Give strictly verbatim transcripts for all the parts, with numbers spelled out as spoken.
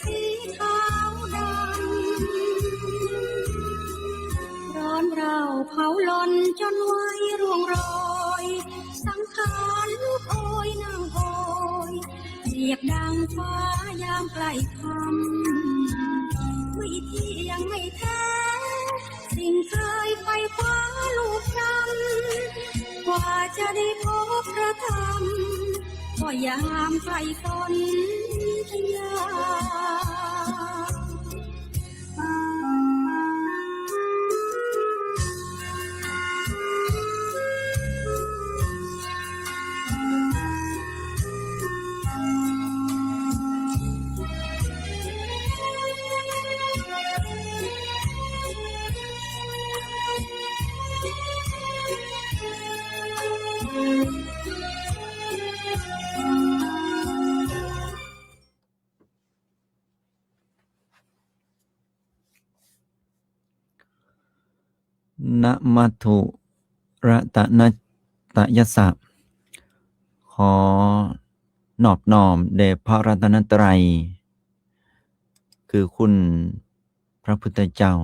สีขาวดำ ร้อนเราเผาลนจนไว้ร่วงโรย สังขารลุกโอยนั่งโอย เปรียบดังฟ้ายามใกล้ค่ำ ไม่เที่ยงไม่แท้ สิ่งเคยไขว่คว้าลูกพรำ กว่าจะได้พบพระธรรม ก็ยามใกล้สนธยา นะมัตถุรัตนะตะยัสสะ ขอนอบน้อมแด่พระรัตนตรัย คือคุณพระพุทธเจ้า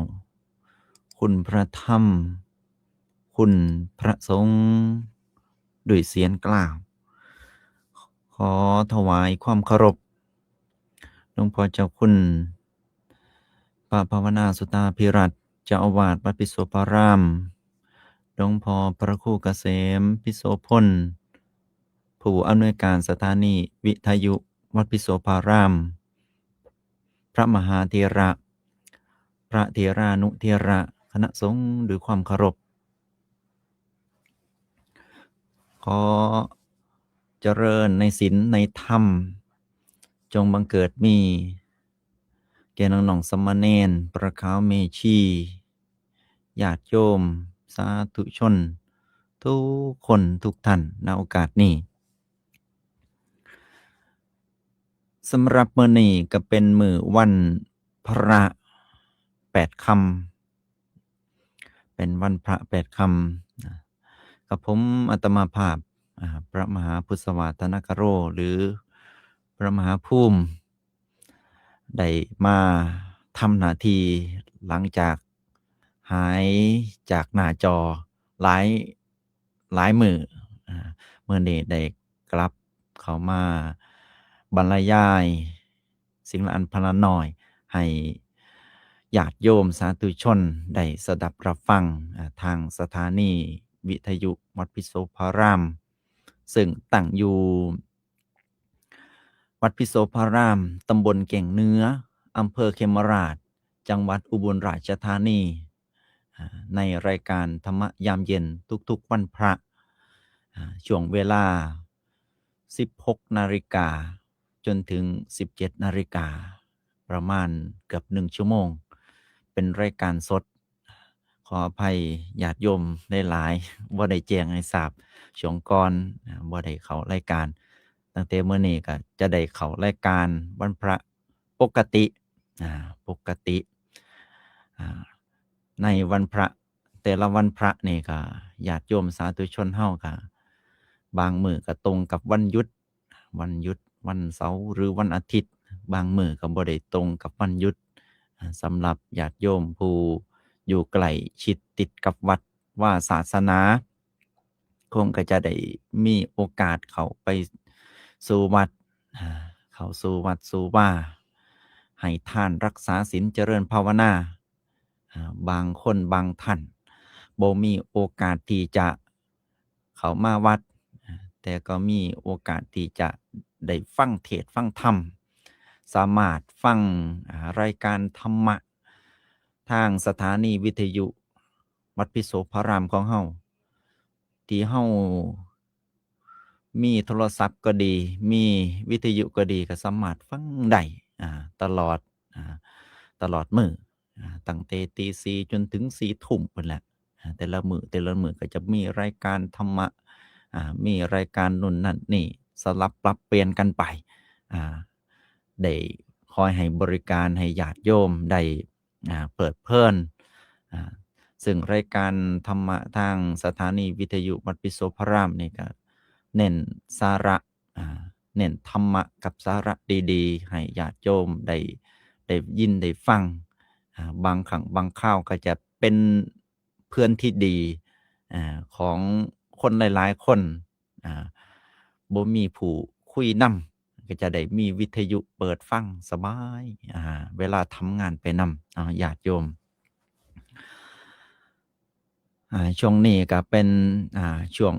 คุณพระธรรม คุณพระสงฆ์ ด้วยเสียงกล่าว ขอถวายความเคารพ หลวงพ่อเจ้าคุณ พระภาวนาสุตาภิรัตน์ เจ้าอาวาสวัดพิโสภาราม หลวงพ่อพระครูเกษม พิโสพล ผู้อำนวยการสถานีวิทยุวัดพิโสภาราม พระมหาเถระ พระเถรานุเถระ คณะสงฆ์ด้วยความเคารพ ขอเจริญในศีลในธรรม จงบังเกิดมี แก่น้องๆสามเณร ประขาวแม่ชี ญาติโยม สาธุชน ทุกคนทุกท่าน ณ โอกาสนี้ สำหรับมื้อนี้ก็เป็นมื้อวันพระแปดค่ำ เป็นวันพระแปดค่ำ นะ กับผมอาตมาภาพ อ่า พระมหาพุทธสวัสดธนคโร หรือพระมหาภูมิ ได้มาทำหน้าที่หลังจากหายจากหน้าจอหลาย หลายมื้อ อ่า มื้อนี้ได้กลับเข้ามาบรรยายสิ่งละอันพนละน้อย ให้ญาติโยมสาธุชนได้สดับรับฟัง อ่า ทางสถานีวิทยุวัดพิโสภาราม ซึ่งตั้งอยู่ วัดพิโสภาราม ตำบลแก่งเหนือ อำเภอเขมราฐ จังหวัดอุบลราชธานี อ่า ในรายการธรรมะยามเย็นทุกๆวันพระ อ่า ช่วงเวลา สิบหกนาฬิกา จนถึง สิบเจ็ดนาฬิกา ประมาณเกือบหนึ่งชั่วโมง เป็นรายการสด ขออภัยญาติโยมหลายๆ บ่ได้แจ้งให้ทราบช่วงก่อน อ่า บ่ได้เข้ารายการ ตั้งแต่มื้อนี้ก็จะได้เข้ารายการวันพระปกติ อ่า ปกติ อ่า ในวันพระ แต่ละวันพระนี่ก็ญาติโยมสาธุชนเฮาก็ บางมื้อก็ตรงกับวันหยุด วันหยุด วันเสาร์ หรือวันอาทิตย์ บางมื้อก็บ่ได้ตรงกับวันหยุด อ่า สำหรับญาติโยมผู้อยู่ใกล้ชิดติดกับวัดวาศาสนา คงก็จะได้มีโอกาสเข้าไปสู่วัด อ่า เข้าสู่วัดสู่วา ให้ทานรักษาศีลเจริญภาวนา อ่า บางคนบางท่านบ่มีโอกาสที่จะเข้ามาวัด อ่า แต่ก็มีโอกาสที่จะได้ฟังเทศน์ฟังธรรม สามารถฟัง อ่า รายการธรรมะทางสถานีวิทยุวัดพิโสภารามของเฮา ที่เฮา มีโทรศัพท์ก็ดี มีวิทยุก็ดี ก็สามารถฟังได้ อ่า ตลอด อ่า ตลอดมื้อ อ่า ตั้งแต่ตีสี่จนถึงสี่ทุ่มพู้นแหละ อ่า แต่ละมื้อ แต่ละมื้อก็จะมีรายการธรรมะ อ่า มีรายการนู่นนั่นนี่ สลับปรับเปลี่ยนกันไป อ่า ได้คอยให้บริการให้ญาติโยมได้ อ่า เพลิดเพลิน อ่า ซึ่งรายการธรรมะทางสถานีวิทยุวัดพิโสภารามนี่ก็เน้นสาระ อ่า เน้นธรรมะกับสาระดีๆ ให้ญาติโยมได้ ได้ยินได้ฟัง อ่า บางครั้งบางคราวก็จะเป็นเพื่อนที่ดี อ่า ของคนหลายๆ คน อ่า บ่มีผู้คุยนำ ก็จะได้มีวิทยุเปิดฟังสบาย อ่า เวลาทำงานไปนำ อ่า ญาติโยม อ่า ช่วงนี้ก็เป็น อ่า ช่วง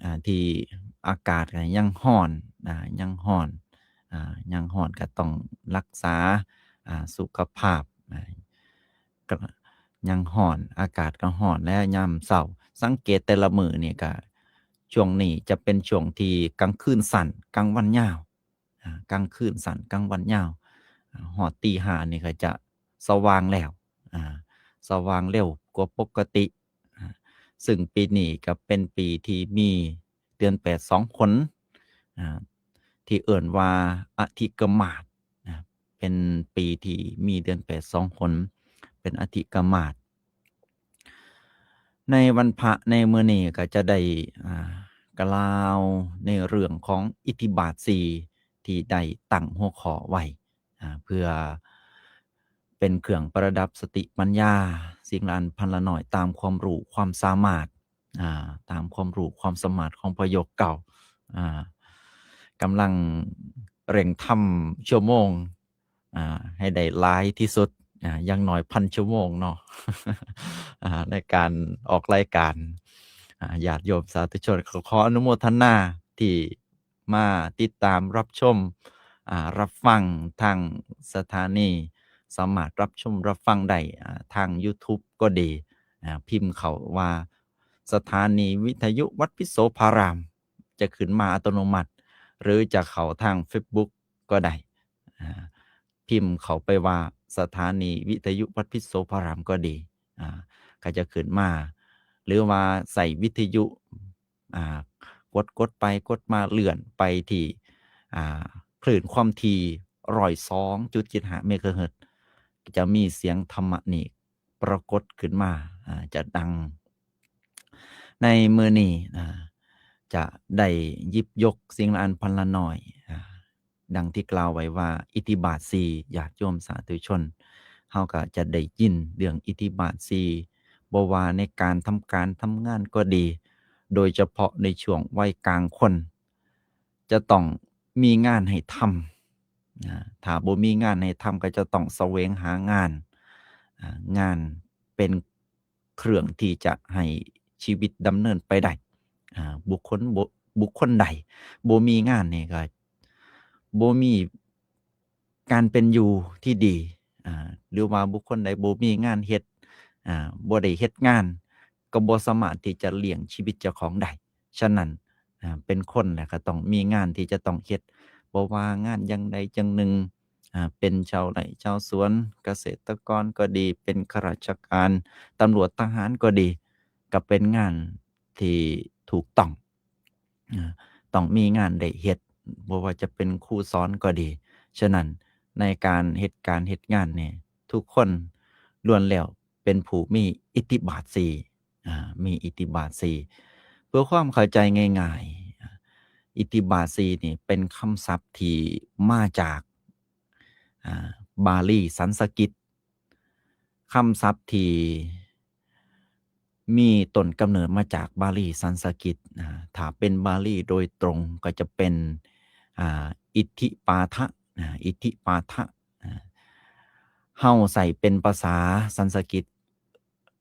อ่า ที่อากาศก็ยังร้อน อ่า ยังร้อน อ่า ยังร้อนก็ต้องรักษา อ่า สุขภาพ อ่า ก็ยังร้อน อากาศก็ร้อนและยามเช้า สังเกตแต่ละมื้อนี่ก็ ช่วงนี้จะเป็นช่วงที่กลางคืนสั้น กลางวันยาว อ่า กลางคืนสั้น กลางวันยาว อ่า ฮอดตีห้านี่ก็จะสว่างแล้ว อ่า สว่างเร็วกว่าปกติ อ่า ซึ่งปีนี้ก็เป็นปีที่มีเดือนแปดสองหน อ่า ที่เอิ้นว่าอธิกมาส อ่า เป็นปีที่มีเดือนแปดสองหน เป็นอธิกมาส ในวันพระในมื้อนี้ก็จะได้ อ่า กล่าวในเรื่องของอิทธิบาทสี่ ที่ได้ตั้งหัวข้อไว้ อ่า เพื่อเป็นเครื่องประดับสติปัญญา สิ่งละอันพันละน้อย ตามความรู้ความสามารถ อ่า ตามความรู้ความสามารถของพระโยคเก่า อ่า กำลังเร่งทำชั่วโมง อ่า ให้ได้หลายที่สุด อ่า อย่างน้อยพันชั่วโมงเนาะ อ่า ในการออกรายการ อ่า ญาติโยมสาธุชน ขอ ขออนุโมทนาที่มาติดตามรับชม อ่า รับฟังทางสถานี สามารถรับชมรับฟังได้ อ่า ทาง YouTube ก็ดี อ่า พิมพ์เข้าว่าสถานีวิทยุวัดพิโสภาราม จะขึ้นมาอัตโนมัติ หรือจะเข้าทาง Facebook ก็ได้ อ่า พิมพ์เข้าไปว่าสถานีวิทยุวัดพิโสภารามก็ดี อ่า ก็จะขึ้นมา หรือว่าใส่วิทยุ อ่า กด กดไป กดมา เลื่อนไปที่ อ่า คลื่นความถี่ ร้อยสองจุดเจ็ดห้าเมกะเฮิรตซ์ จะมีเสียงธรรมะนี่ปรากฏขึ้นมา อ่า จะดัง ในมื้อนี้ อ่า จะได้หยิบยกสิ่งละอันพันละน้อย อ่า ดังที่กล่าวไว้ว่าอิทธิบาทสี่ ญาติโยมสาธุชน เฮาก็จะได้ยินเรื่องอิทธิบาทสี่ บ่ว่าในการทำการทำงานก็ดี โดยเฉพาะในช่วงวัยกลางคน จะต้องมีงานให้ทำ อ่า ถ้าบ่มีงานให้ทำก็จะต้องแสวงหางาน อ่า งานเป็นเครื่องที่จะให้ชีวิตดำเนินไปได้ อ่า บุคคลบ่ บุคคลใดบ่มีงานนี่ก็บ่มีการเป็นอยู่ที่ดี อ่า หรือว่าบุคคลใดบ่มีงานเฮ็ด อ่า บ่ได้เฮ็ดงาน ก็บ่สามารถที่จะเลี้ยงชีวิตเจ้าของได้ ฉะนั้น อ่า เป็นคนน่ะก็ต้องมีงานที่จะต้องเฮ็ด บ่ว่างานอย่างใดอย่างหนึ่ง อ่า เป็นชาวไร่ชาวสวน เกษตรกรก็ดี เป็นข้าราชการ ตำรวจ ทหารก็ดี ก็เป็นงานที่ถูกต้อง อ่า ต้องมีงานได้เฮ็ด บ่ว่าจะเป็นครูสอนก็ดี ฉะนั้นในการเฮ็ดการเฮ็ดงานนี่ ทุกคนล้วนแล้วเป็นผู้มีอิทธิบาทสี่ อ่า มีอิทธิบาทสี่ เพื่อความเข้าใจง่ายๆ อ่า อิทธิบาทสี่นี่เป็นคำศัพท์ที่มาจาก อ่า บาลีสันสกฤต คำศัพท์ที่มีต้นกำเนิดมาจากบาลีสันสกฤต อ่า ถ้าเป็นบาลีโดยตรงก็จะเป็น อ่า อิทธิปาทะ อ่า อิทธิปาทะ อ่า เฮาใส่เป็นภาษาสันสกฤต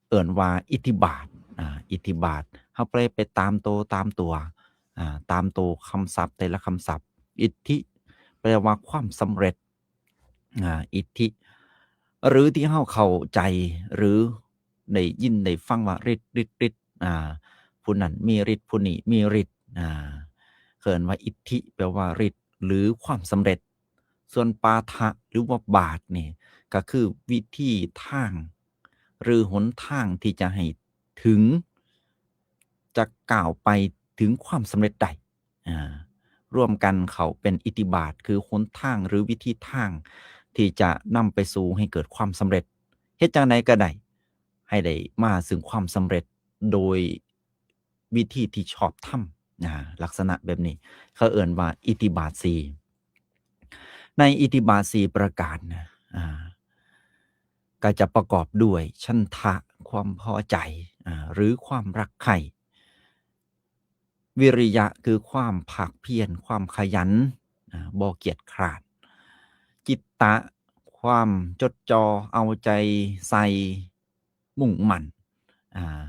เอิ้นว่าอิทธิบาท อ่า อิทธิบาท เฮาแปลไปตามโต ตามตัว อ่า ตามโตคำศัพท์แต่ละคำศัพท์ อิทธิ แปลว่าความสำเร็จ อ่า อิทธิ หรือที่เฮาเข้าใจ หรือได้ยินได้ฟังว่าฤทธิ์ ฤทธิ์ ฤทธิ์ อ่า ผู้นั้นมีฤทธิ์ ผู้นี้มีฤทธิ์ อ่า เอิ้นว่าอิทธิ แปลว่าฤทธิ์ หรือความสำเร็จ ส่วนปาทะ หรือว่าบาทนี่ ก็คือวิธีทาง หรือหนทางที่จะให้ถึง จะก้าวไปถึงความสำเร็จได้ อ่า รวมกันเข้าเป็นอิทธิบาท คือหนทางหรือวิธีทางที่จะนำไปสู่ให้เกิดความสำเร็จ เฮ็ดจั่งใดก็ได้ ให้ได้มาซึ่งความสำเร็จโดยวิธีที่ชอบธรรม อ่า ลักษณะแบบนี้ เขาเอิ้นว่าอิทธิบาทสี่ ในอิทธิบาทสี่ประการนะ อ่า ก็จะประกอบด้วยฉันทะ ความพอใจ อ่า หรือความรักใคร่ วิริยะ คือความภาคเพียร ความขยัน อ่า บ่เกียจคร้าน จิตตะ ความจดจ่อ เอาใจใส่ มุ่งมั่น อ่า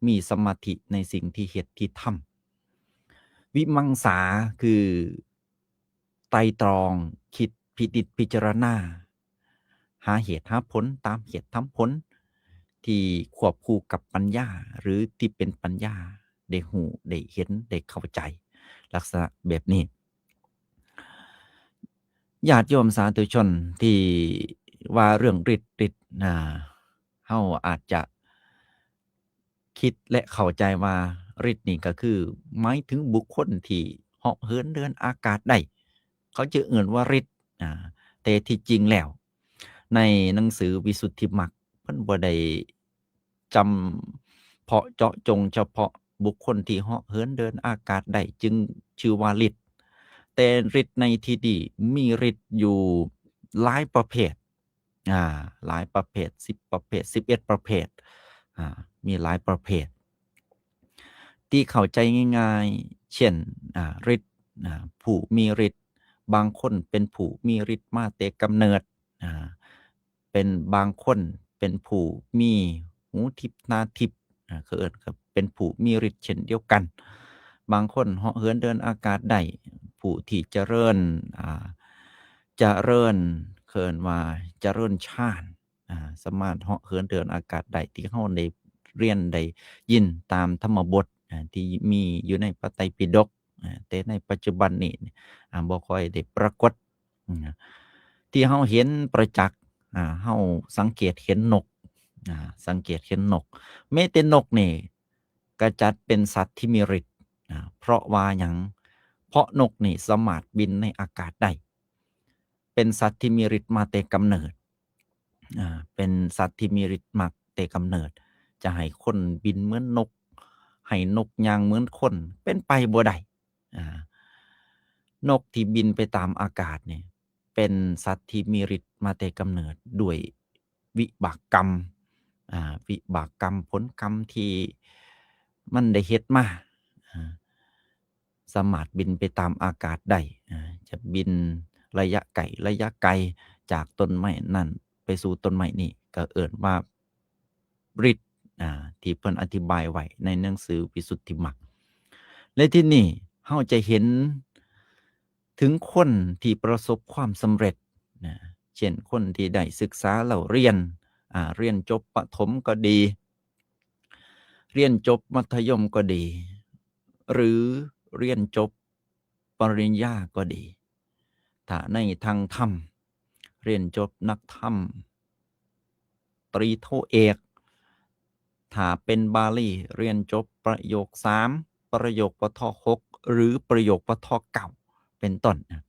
มีสมาธิในสิ่งที่เฮ็ดที่ทำ วิมังสา คือไตร่ตรอง คิดพินิจพิจารณา หาเหตุหาผล ตามเหตุตามผล ที่ควบคู่กับปัญญา หรือที่เป็นปัญญา ได้ฮู้ ได้เห็น ได้เข้าใจ ลักษณะแบบนี้ ญาติโยมสาธุชนที่ว่าเรื่องฤทธิ์ ฤทธิ์ อ่า เฮาอาจจะคิดและเข้าใจว่าฤทธิ์นี่ก็คือหมายถึงบุคคลที่เหาะเหินเดินอากาศได้ เขาจะเอิ้นว่าฤทธิ์ อ่า แต่ที่จริงแล้ว ในหนังสือวิสุทธิมรรค เพิ่นบ่ได้จำเพาะเจาะจงเฉพาะบุคคลที่เหาะเหินเดินอากาศได้จึงชื่อว่าฤทธิ์ แต่ฤทธิ์ในที่นี้มีฤทธิ์อยู่หลายประเภท อ่า หลายประเภท สิบประเภท สิบเอ็ดประเภท อ่า มีหลายประเภท ที่เข้าใจง่ายๆ เช่น อ่า ฤทธิ์ อ่า ผู้มีฤทธิ์ บางคนเป็นผู้มีฤทธิ์มาแต่กำเนิด อ่า เป็น บางคนเป็นผู้มีหูทิพย์ตาทิพย์ อ่า เขาเอิ้นก็เป็นผู้มีฤทธิ์เช่นเดียวกัน บางคนเหาะเหินเดินอากาศได้ ผู้ที่เจริญ อ่า เจริญ เขาเอิ้นว่าเจริญฌาน อ่า สามารถเหาะเหินเดินอากาศได้ ที่เฮาได้เรียนได้ยินตามธรรมบท อ่า ที่มีอยู่ในพระไตรปิฎก อ่า แต่ในปัจจุบันนี้ อ่า บ่ค่อยได้ปรากฏ อืม ที่เฮาเห็นประจักษ์ อ่า เฮาสังเกตเห็นนก อ่า สังเกตเห็นนก แม้แต่นกนี่ก็จัดเป็นสัตว์ที่มีฤทธิ์ อ่า เพราะว่าหยัง เพราะนกนี่สามารถบินในอากาศได้ เป็นสัตว์ที่มีฤทธิ์มาแต่กำเนิด อ่า เป็นสัตว์ที่มีฤทธิ์มาแต่กำเนิด จะให้คนบินเหมือนนก ให้นกย่างเหมือนคน เป็นไปบ่ได้ อ่า นกที่บินไปตามอากาศเนี่ย เป็นสัตว์ที่มีฤทธิ์มาแต่กำเนิดด้วยวิบากกรรม อ่า วิบากกรรม ผลกรรมที่มันได้เฮ็ดมา อ่า สามารถบินไปตามอากาศได้ อ่า จะบินระยะไกล ระยะไกล จากต้นไม้นั่นไปสู่ต้นไม้นี่ ก็เอิ้นว่าฤทธิ์ อ่า ที่เพิ่นอธิบายไว้ในหนังสือวิสุทธิมรรค และที่นี่เฮาจะเห็นถึงคนที่ประสบความสำเร็จนะ เช่น คนที่ได้ศึกษาเล่าเรียน อ่า เรียนจบประถมก็ดี เรียนจบมัธยมก็ดี หรือเรียนจบปริญญาก็ดี ถ้าในทางธรรม เรียนจบนักธรรม ตรีโทเอก ถ้าเป็นบาลี เรียนจบประโยคสาม ประโยค ปท หก หรือประโยค ปท เก้า เป็นต้นนะ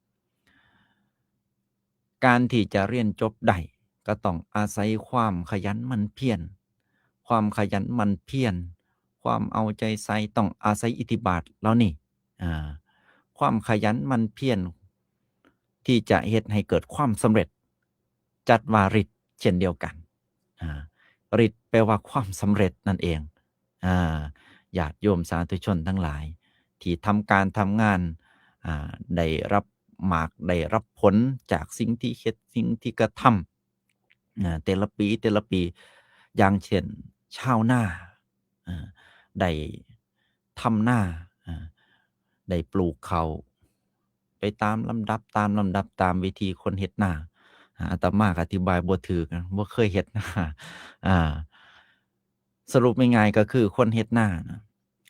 การที่จะเรียนจบได้ ก็ต้องอาศัยความขยันหมั่นเพียร ความขยันหมั่นเพียร ความเอาใจใส่ ต้องอาศัยอิทธิบาทเหล่านี้ อ่า ความขยันหมั่นเพียรที่จะเฮ็ดให้เกิดความสำเร็จ จัดว่าฤทธิ์เช่นเดียวกัน อ่า ฤทธิ์แปลว่าความสำเร็จนั่นเอง อ่า ญาติโยมสาธุชนทั้งหลาย ที่ทำการทำงาน อ่า ได้รับหมาก ได้รับผลจากสิ่งที่เฮ็ด สิ่งที่กระทำ อ่า แต่ละปี แต่ละปี อย่างเช่น ชาวนา อ่า ได้ทำนา อ่า ได้ปลูกข้าวไปตามลำดับ ตามลำดับ ตามวิธีคนเฮ็ดนา อ่า อาตมาก็อธิบายบ่ถูกนะ บ่เคยเฮ็ดนา อ่า สรุปง่ายๆ ก็คือคนเฮ็ดนานะ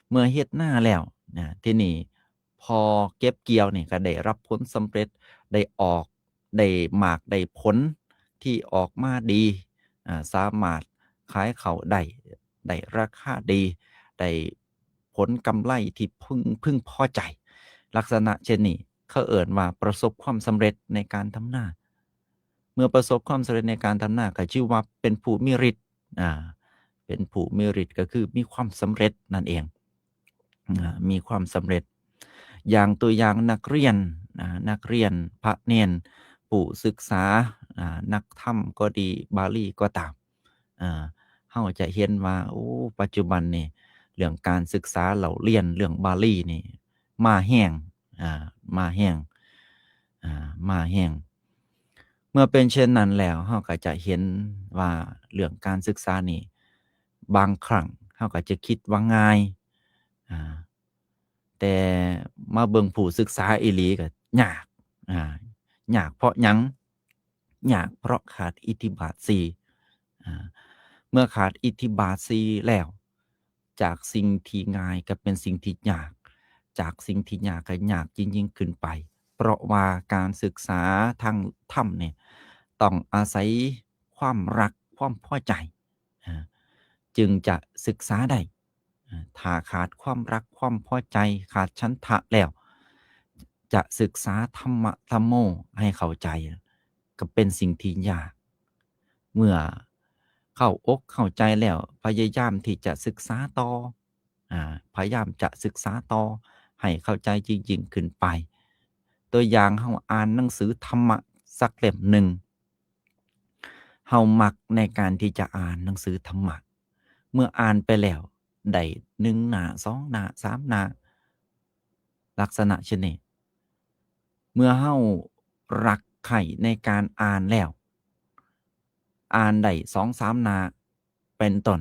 เมื่อเฮ็ดนาแล้วนะ ทีนี้พอเก็บเกี่ยวนี่ก็ได้รับผลสำเร็จ ได้ออก ได้หมาก ได้ผลที่ออกมาดี อ่า สามารถขายข้าวได้ ได้ราคาดี ได้ผลกำไรที่พึง พึงพอใจ ลักษณะเช่นนี้ เขาเอิ้นว่าประสบความสำเร็จในการทำนา เมื่อประสบความสำเร็จในการทำนา ก็ชื่อว่าเป็นผู้มีฤทธิ์ อ่า เป็นผู้มีฤทธิ์ ก็คือมีความสำเร็จนั่นเอง อ่า มีความสำเร็จ อย่างตัวอย่างนักเรียน อ่า นักเรียน พระเณร ผู้ศึกษา อ่า นักธรรมก็ดี บาลีก็ตาม อ่า เฮาจะเห็นว่า โอ้ ปัจจุบันนี่ เรื่องการศึกษาเล่าเรียน เรื่องบาลีนี่ มาแฮง อ่า มาแฮง อ่า มาแฮง เมื่อเป็นเช่นนั้นแล้ว เฮาก็จะเห็นว่าเรื่องการศึกษานี่ บางครั้งเฮาก็จะคิดว่าง่าย อ่า แต่มาเบิ่งผู้ศึกษาอีหลีก็ยาก อ่า ยากเพราะหยัง ยากเพราะขาดอิทธิบาทสี่ อ่า เมื่อขาดอิทธิบาทสี่แล้ว จากสิ่งที่ง่ายก็เป็นสิ่งที่ยาก จากสิ่งที่ยากก็ยากยิ่งๆขึ้นไป เพราะว่าการศึกษาทางธรรมเนี่ย ต้องอาศัยความรัก ความพอใจ อ่า จึงจะศึกษาได้ อ่า ถ้าขาดความรัก ความพอใจ ขาดฉันทะแล้ว จะศึกษาธรรมะ ธัมโม ให้เข้าใจ ก็เป็นสิ่งที่ยาก เมื่อเข้าอกเข้าใจแล้ว พยายามที่จะศึกษาต่อ อ่า พยายามจะศึกษาต่อ ให้เข้าใจยิ่งๆขึ้นไป ตัวอย่าง เฮาอ่านหนังสือธรรมะสักเล่มหนึ่ง เฮามักในการที่จะอ่านหนังสือธรรมะ เมื่ออ่านไปแล้ว ได้หนึ่งหน้า สองหน้า สามหน้า ลักษณะเช่นนี้ เมื่อเฮารักใคร่ในการอ่านแล้ว อ่านได้สองสามหน้า เป็นต้น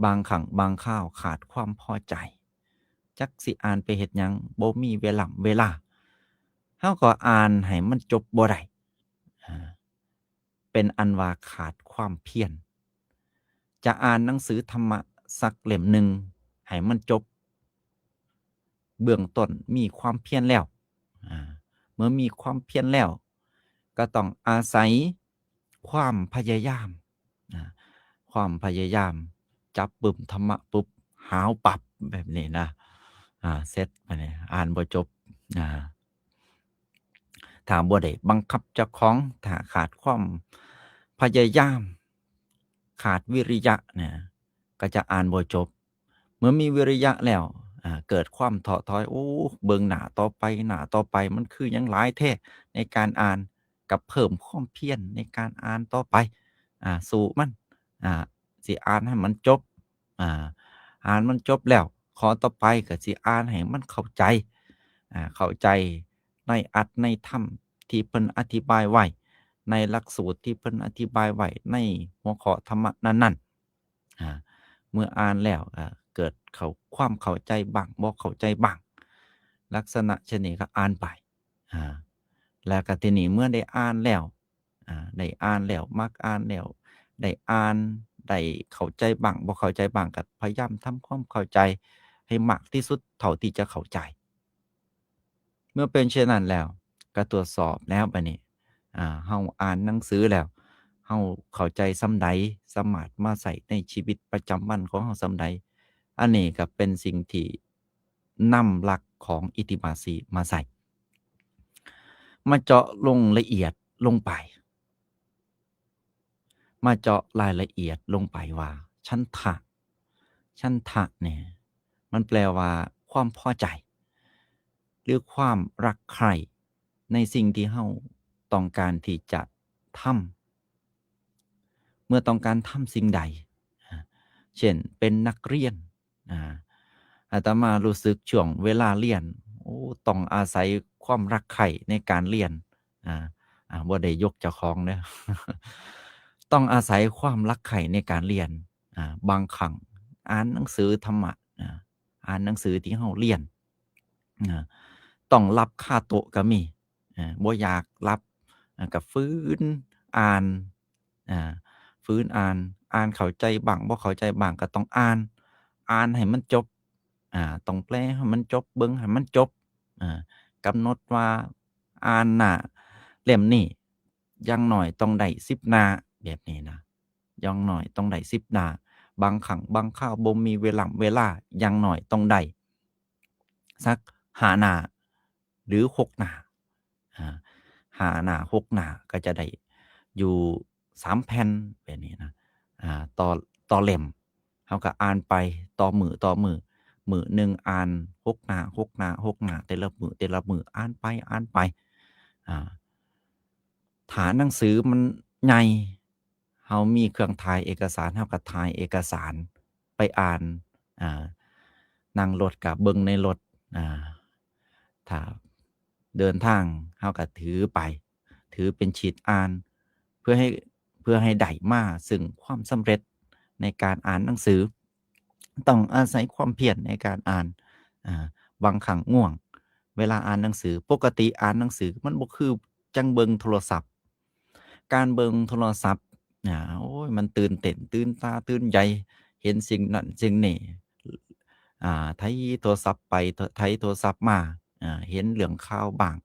บางครั้งบางคราวขาดความพอใจ จักสิอ่านไปเฮ็ดหยัง บ่มีเวลา เวลา เฮาก็อ่านให้มันจบบ่ได้ อ่า เป็นอันว่าขาดความเพียร จะอ่านหนังสือธรรมะสักเล่มหนึ่งให้มันจบ เบื้องต้นมีความเพียรแล้ว อ่า เมื่อมีความเพียรแล้ว ก็ต้องอาศัยความพยายาม อ่า ความพยายาม จับปึ้มธรรมะปุ๊บ หาวปับ แบบนี้นะ อ่า เสร็จไปเนี่ย อ่านบ่จบ อ่า ถ้าบ่ได้บังคับเจ้าของ ถ้าขาดความพยายาม ขาดวิริยะเนี่ย ก็จะอ่านบ่จบ เมื่อมีวิริยะแล้ว อ่า เกิดความท้อถอย โอ้ เบิ่งหน้าต่อไป หน้าต่อไป มันคือยังหลายแท้ในการอ่าน ก็เพิ่มความเพียรในการอ่านต่อไป อ่า สู้มัน อ่า สิอ่านให้มันจบ อ่า อ่านมันจบแล้ว ข้อต่อไปก็สิอ่านให้มันเข้าใจ อ่า เข้าใจในอัตถ์ในธรรมที่เพิ่นอธิบายไว้ ในหลักสูตรที่เพิ่นอธิบายไว้ ในหัวข้อธรรมะนั้นๆ อ่า เมื่ออ่านแล้ว อ่า เกิดเข้า ความเข้าใจบ้าง บ่เข้าใจบ้าง ลักษณะเช่นนี้ก็อ่านไป อ่า แล้วก็ทีนี้เมื่อได้อ่านแล้ว อ่า ได้อ่านแล้ว มักอ่านแล้ว ได้อ่าน ได้เข้าใจบ้าง บ่เข้าใจบ้าง ก็พยายามทำความเข้าใจให้มากที่สุดเท่าที่จะเข้าใจ เมื่อเป็นเช่นนั้นแล้ว ก็ตรวจสอบแล้วบัดนี้ อ่า เฮาอ่านหนังสือแล้ว เฮาเข้าใจส่ำใด สามารถมาใช้ในชีวิตประจำวันของเฮาส่ำใด อันนี้ก็เป็นสิ่งที่นำหลักของอิทธิบาทสี่มาใช้ มาเจาะลงละเอียดลงไป มาเจาะรายละเอียดลงไปว่า ฉันทะ ฉันทะเนี่ย มันแปลว่าความพอใจ หรือความรักใคร่ในสิ่งที่เฮาต้องการที่จะทำ เมื่อต้องการทำสิ่งใด อ่า เช่น เป็นนักเรียน อ่า อาตมารู้สึกช่วงเวลาเรียน โอ้ ต้องอาศัยความรักใคร่ในการเรียน อ่า อ่า บ่ได้ยกเจ้าของเด้อ ต้องอาศัยความรักใคร่ในการเรียน อ่า บางครั้งอ่านหนังสือธรรมะ อ่า อ่านหนังสือที่เฮาเรียน อ่า ต้องหลับคาโต๊ะก็มี อ่า บ่อยากหลับ อ่า ก็ฝืนอ่าน อ่า ฝืนอ่าน อ่านเข้าใจบ้าง บ่เข้าใจบ้าง ก็ต้องอ่าน อ่านให้มันจบ อ่า ต้องแปลให้มันจบ เบิ่งให้มันจบ อ่า กำหนดว่าอ่านหน้าเล่มนี้ อย่างน้อยต้องได้สิบหน้า แบบนี้นะ อย่างน้อยต้องได้สิบหน้า บางครั้งบางคราวบ่มีเวลา เวลา อย่างน้อยต้องได้สักห้าหน้า หรือหกหน้า อ่า ห้าหน้า หกหน้า ก็จะได้อยู่สามแผ่น แบบนี้นะ อ่า ต่อ ต่อเล่ม เฮาก็อ่านไปต่อมื้อ ต่อมื้อ มื้อหนึ่งอ่านหกหน้า หกหน้า หกหน้า แต่ละมื้อ แต่ละมื้อ อ่านไป อ่านไป อ่า ถ้าหนังสือมันใหญ่ เฮามีเครื่องถ่ายเอกสาร เฮาก็ถ่ายเอกสารไปอ่าน อ่า นั่งรถก็เบิ่งในรถ อ่า ถ้าเดินทางเฮาก็ถือไป ถือเป็นชีทอ่าน เพื่อให้ เพื่อให้ได้มาซึ่งความสำเร็จในการอ่านหนังสือ ต้องอาศัยความเพียรในการอ่าน อ่า บางครั้งง่วง เวลาอ่านหนังสือ ปกติอ่านหนังสือมันบ่คือจั่งเบิ่งโทรศัพท์ การเบิ่งโทรศัพท์ อ่า โอ้ย มันตื่นเต้น ตื่นตา ตื่นใจ เห็นสิ่งนั้นสิ่งนี้ อ่า ไถโทรศัพท์ไป ไถโทรศัพท์มา อ่า เห็นเรื่องข่าวบ้าง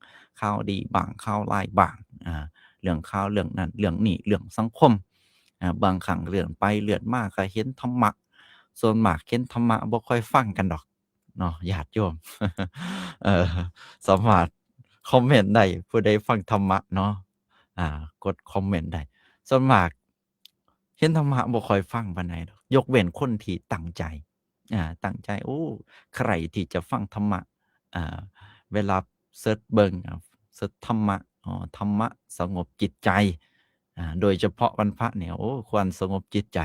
ข่าวดีบ้าง ข่าวร้ายบ้าง อ่า เรื่องข่าวเรื่องนั้นเรื่องนี้ เรื่องสังคม อ่า บางครั้งเลื่อนไปเลื่อนมาก็เห็นธรรมะ ส่วนมากเห็นธรรมะบ่ค่อยฟังกันดอกเนาะ ญาติโยม เออ สามารถคอมเมนต์ได้ ผู้ใดฟังธรรมะเนาะ อ่า กดคอมเมนต์ได้ ส่วนมากเห็นธรรมะบ่ค่อยฟังปานใดดอก ยกเว้นคนที่ตั้งใจ อ่า ตั้งใจ โอ้ ใคร่ที่จะฟังธรรมะ อ่า เวลาเสิร์ชเบิ่ง อ่า เสิร์ชธรรมะ อ๋อ ธรรมะสงบจิตใจ อ่า โดยเฉพาะวันพระเนี่ย โอ้ ควรสงบจิตใจ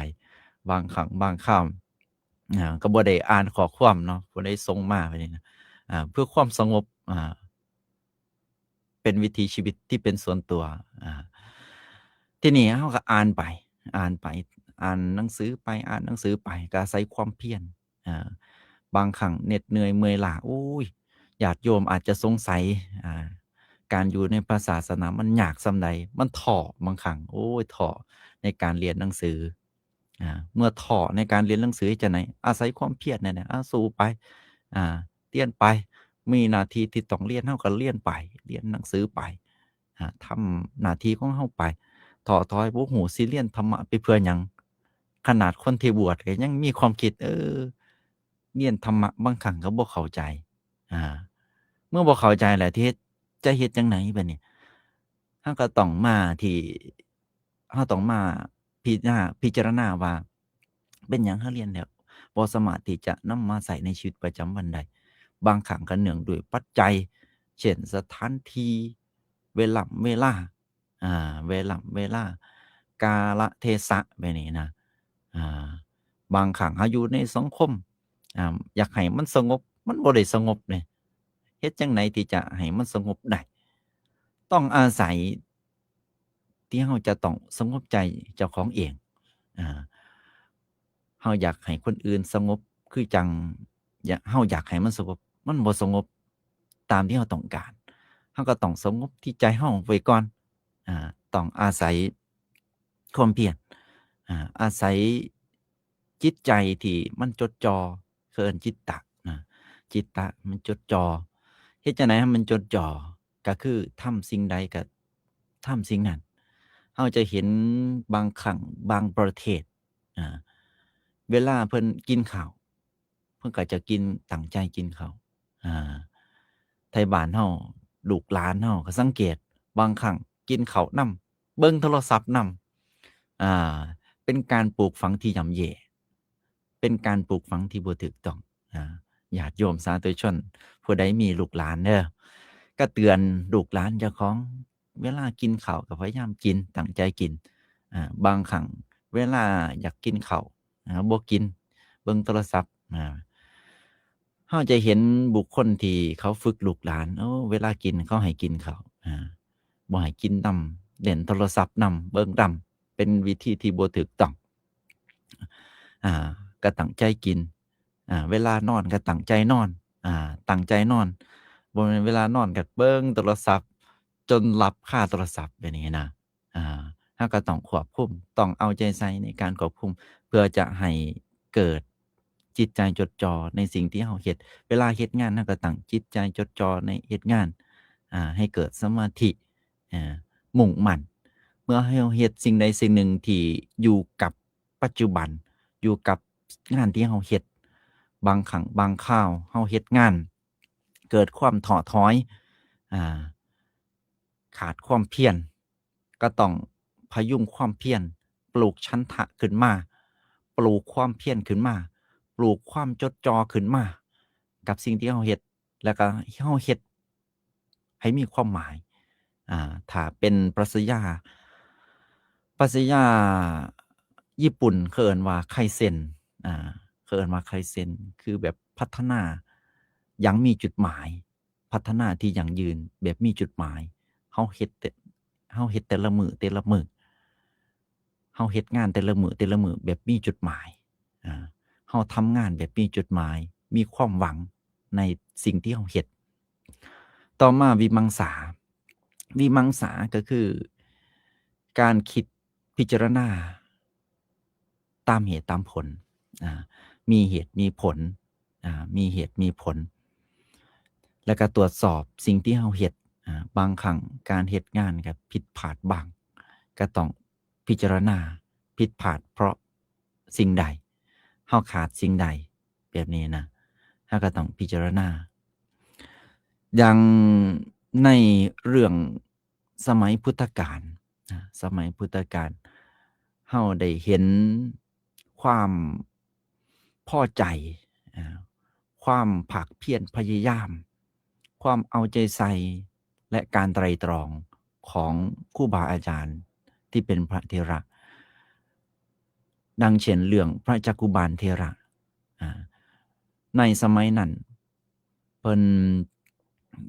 บางครั้งบางคราว อ่า ก็บ่ได้อ่านข้อความเนาะ ผู้ใดส่งมาไปนี่นะ อ่า เพื่อความสงบ อ่า เป็นวิถีชีวิตที่เป็นส่วนตัว อ่า ทีนี้เฮาก็อ่านไป อ่านไป อ่านหนังสือไป อ่านหนังสือไป ก็อาศัยความเพียร อ่า บางครั้งเหน็ดเหนื่อยเมื่อยล้า โอ้ย ญาติโยมอาจจะสงสัย อ่า การอยู่ในพระศาสนามันยากส่ำใด มันท้อ บางครั้ง โอ้ย ท้อในการเรียนหนังสือ อ่า เมื่อท้อในการเรียนหนังสือเฮ็ดจั่งใด อาศัยความเพียรนั่นแหละ อ่า สู้ไป อ่า เรียนไป มีหน้าที่ที่ต้องเรียน เฮาก็เรียนไป เรียนหนังสือไป อ่า ทำหน้าที่ของเฮาไป ท้อถอย บ่ฮู้สิเรียนธรรมะไปเพื่อหยัง ขนาดคนที่บวชก็ยังมีความคิด เออ เรียนธรรมะบางครั้งก็บ่เข้าใจ อ่า เมื่อบ่เข้าใจแล้ว ที่เฮ็ด จะเฮ็ดจั่งใดบัดนี้ เฮาก็ต้องมาที่ เฮาต้องมาพิจารณา พิจารณาว่า เป็นหยังเฮาเรียนแล้วบ่สามารถที่จะนำมาใช้ในชีวิตประจำวันได้ บางครั้งก็เนื่องด้วยปัจจัย เช่น สถานที่ เวล่ำเวลา อ่า เวล่ำเวลา กาลเทศะแบบนี้นะ อ่า บางครั้งเฮาอยู่ในสังคม อ่า อยากให้มันสงบ มันบ่ได้สงบเด้ เฮ็ดจั่งใดที่จะให้มันสงบได้ ต้องอาศัยที่เฮาจะต้องสงบใจเจ้าของเอง อ่า เฮาอยากให้คนอื่นสงบ คือจั่ง อยาก เฮาอยากให้มันสงบ มันบ่สงบตามที่เฮาต้องการ เฮาก็ต้องสงบที่ใจเฮาไว้ก่อน อ่า ต้องอาศัยความเพียร อ่า อาศัยจิตใจที่มันจดจ่อ เอิ้นจิตตะนะ จิตตะมันจดจ่อ เฮ็ดจั่งใดให้มันจดจ่อ ก็คือทำสิ่งใดก็ทำสิ่งนั้น เฮาจะเห็นบางครั้งบางประเทศ อ่า เวลาเพิ่นกินข้าว เพิ่นก็จะกิน ตั้งใจกินข้าว อ่า ไทบ้านเฮา ลูกหลานเฮาก็สังเกต บางครั้งกินข้าวนำ เบิ่งโทรศัพท์นำ อ่า เป็นการปลูกฝังที่ย่ำแย่ เป็นการปลูกฝังที่บ่ถูกต้อง อ่า ญาติโยมสาธุชน ผู้ใดมีลูกหลานเด้อ ก็เตือนลูกหลานเจ้าของ เวลากินข้าวก็พยายามกิน ตั้งใจกิน อ่า บางครั้งเวลาอยากกินข้าว อ่า บ่กิน เบิ่งโทรศัพท์ อ่า เฮาจะเห็นบุคคลที่เขาฝึกลูกหลาน โอ้ เวลากินเขาให้กินข้าว อ่า บ่ให้กินนำ เล่นโทรศัพท์นำ เบิ่งนำ เป็นวิธีที่บ่ถูกต้อง อ่า ก็ตั้งใจกิน อ่า เวลานอนก็ตั้งใจนอน อ่า ตั้งใจนอน บ่แม่นเวลานอนก็เบิ่งโทรศัพท์จนหลับคาโทรศัพท์แบบนี้นะ อ่า เฮาก็ต้องควบคุม ต้องเอาใจใส่ในการควบคุม เพื่อจะให้เกิดจิตใจจดจ่อในสิ่งที่เฮาเฮ็ด เวลาเฮ็ดงานเฮาก็ตั้งจิตใจจดจ่อในเฮ็ดงาน อ่า ให้เกิดสมาธิ อ่า มุ่งมั่น เมื่อเฮาเฮ็ดสิ่งใดสิ่งหนึ่งที่อยู่กับปัจจุบัน อยู่กับงานที่เฮาเฮ็ด บางครั้งบางคราวเฮาเฮ็ดงาน เกิดความท้อถอย อ่า ขาดความเพียร ก็ต้องพยุงความเพียร ปลูกฉันทะขึ้นมา ปลูกความเพียรขึ้นมา ปลูกความจดจ่อขึ้นมา กับสิ่งที่เฮาเฮ็ด แล้วก็เฮาเฮ็ดให้มีความหมาย อ่า ถ้าเป็นปรัชญา ปรัชญาญี่ปุ่นเขาเอิ้นว่าไคเซ็น อ่า เขาเอิ้นว่าไคเซ็น คือแบบพัฒนาอย่างมีจุดหมาย พัฒนาที่ยั่งยืนแบบมีจุดหมาย เฮาเฮ็ดแต่ เฮาเฮ็ดแต่ละมื้อแต่ละมื้อ เฮาเฮ็ดงานแต่ละมื้อแต่ละมื้อแบบมีจุดหมาย อ่า เฮาทำงานแบบมีจุดหมาย มีความหวังในสิ่งที่เฮาเฮ็ด ต่อมาวิมังสา วิมังสาก็คือการคิดพิจารณาตามเหตุตามผล อ่า มีเหตุมีผล อ่า มีเหตุมีผล แล้วก็ตรวจสอบสิ่งที่เฮาเฮ็ด อ่า บางครั้งการเฮ็ดงานก็ผิดพลาดบ้าง ก็ต้องพิจารณาผิดพลาดเพราะสิ่งใด เฮาขาดสิ่งใด แบบนี้นะ เฮาก็ต้องพิจารณา อย่างในเรื่องสมัยพุทธกาล อ่า สมัยพุทธกาล เฮาได้เห็นความพอใจ อ่า ความภาคเพียรพยายาม ความเอาใจใส่ และการไตร่ตรองของครูบาอาจารย์ที่เป็นพระเถระ ดังเช่นเรื่องพระจักขุบาลเถระ อ่า ในสมัยนั้น เพิ่น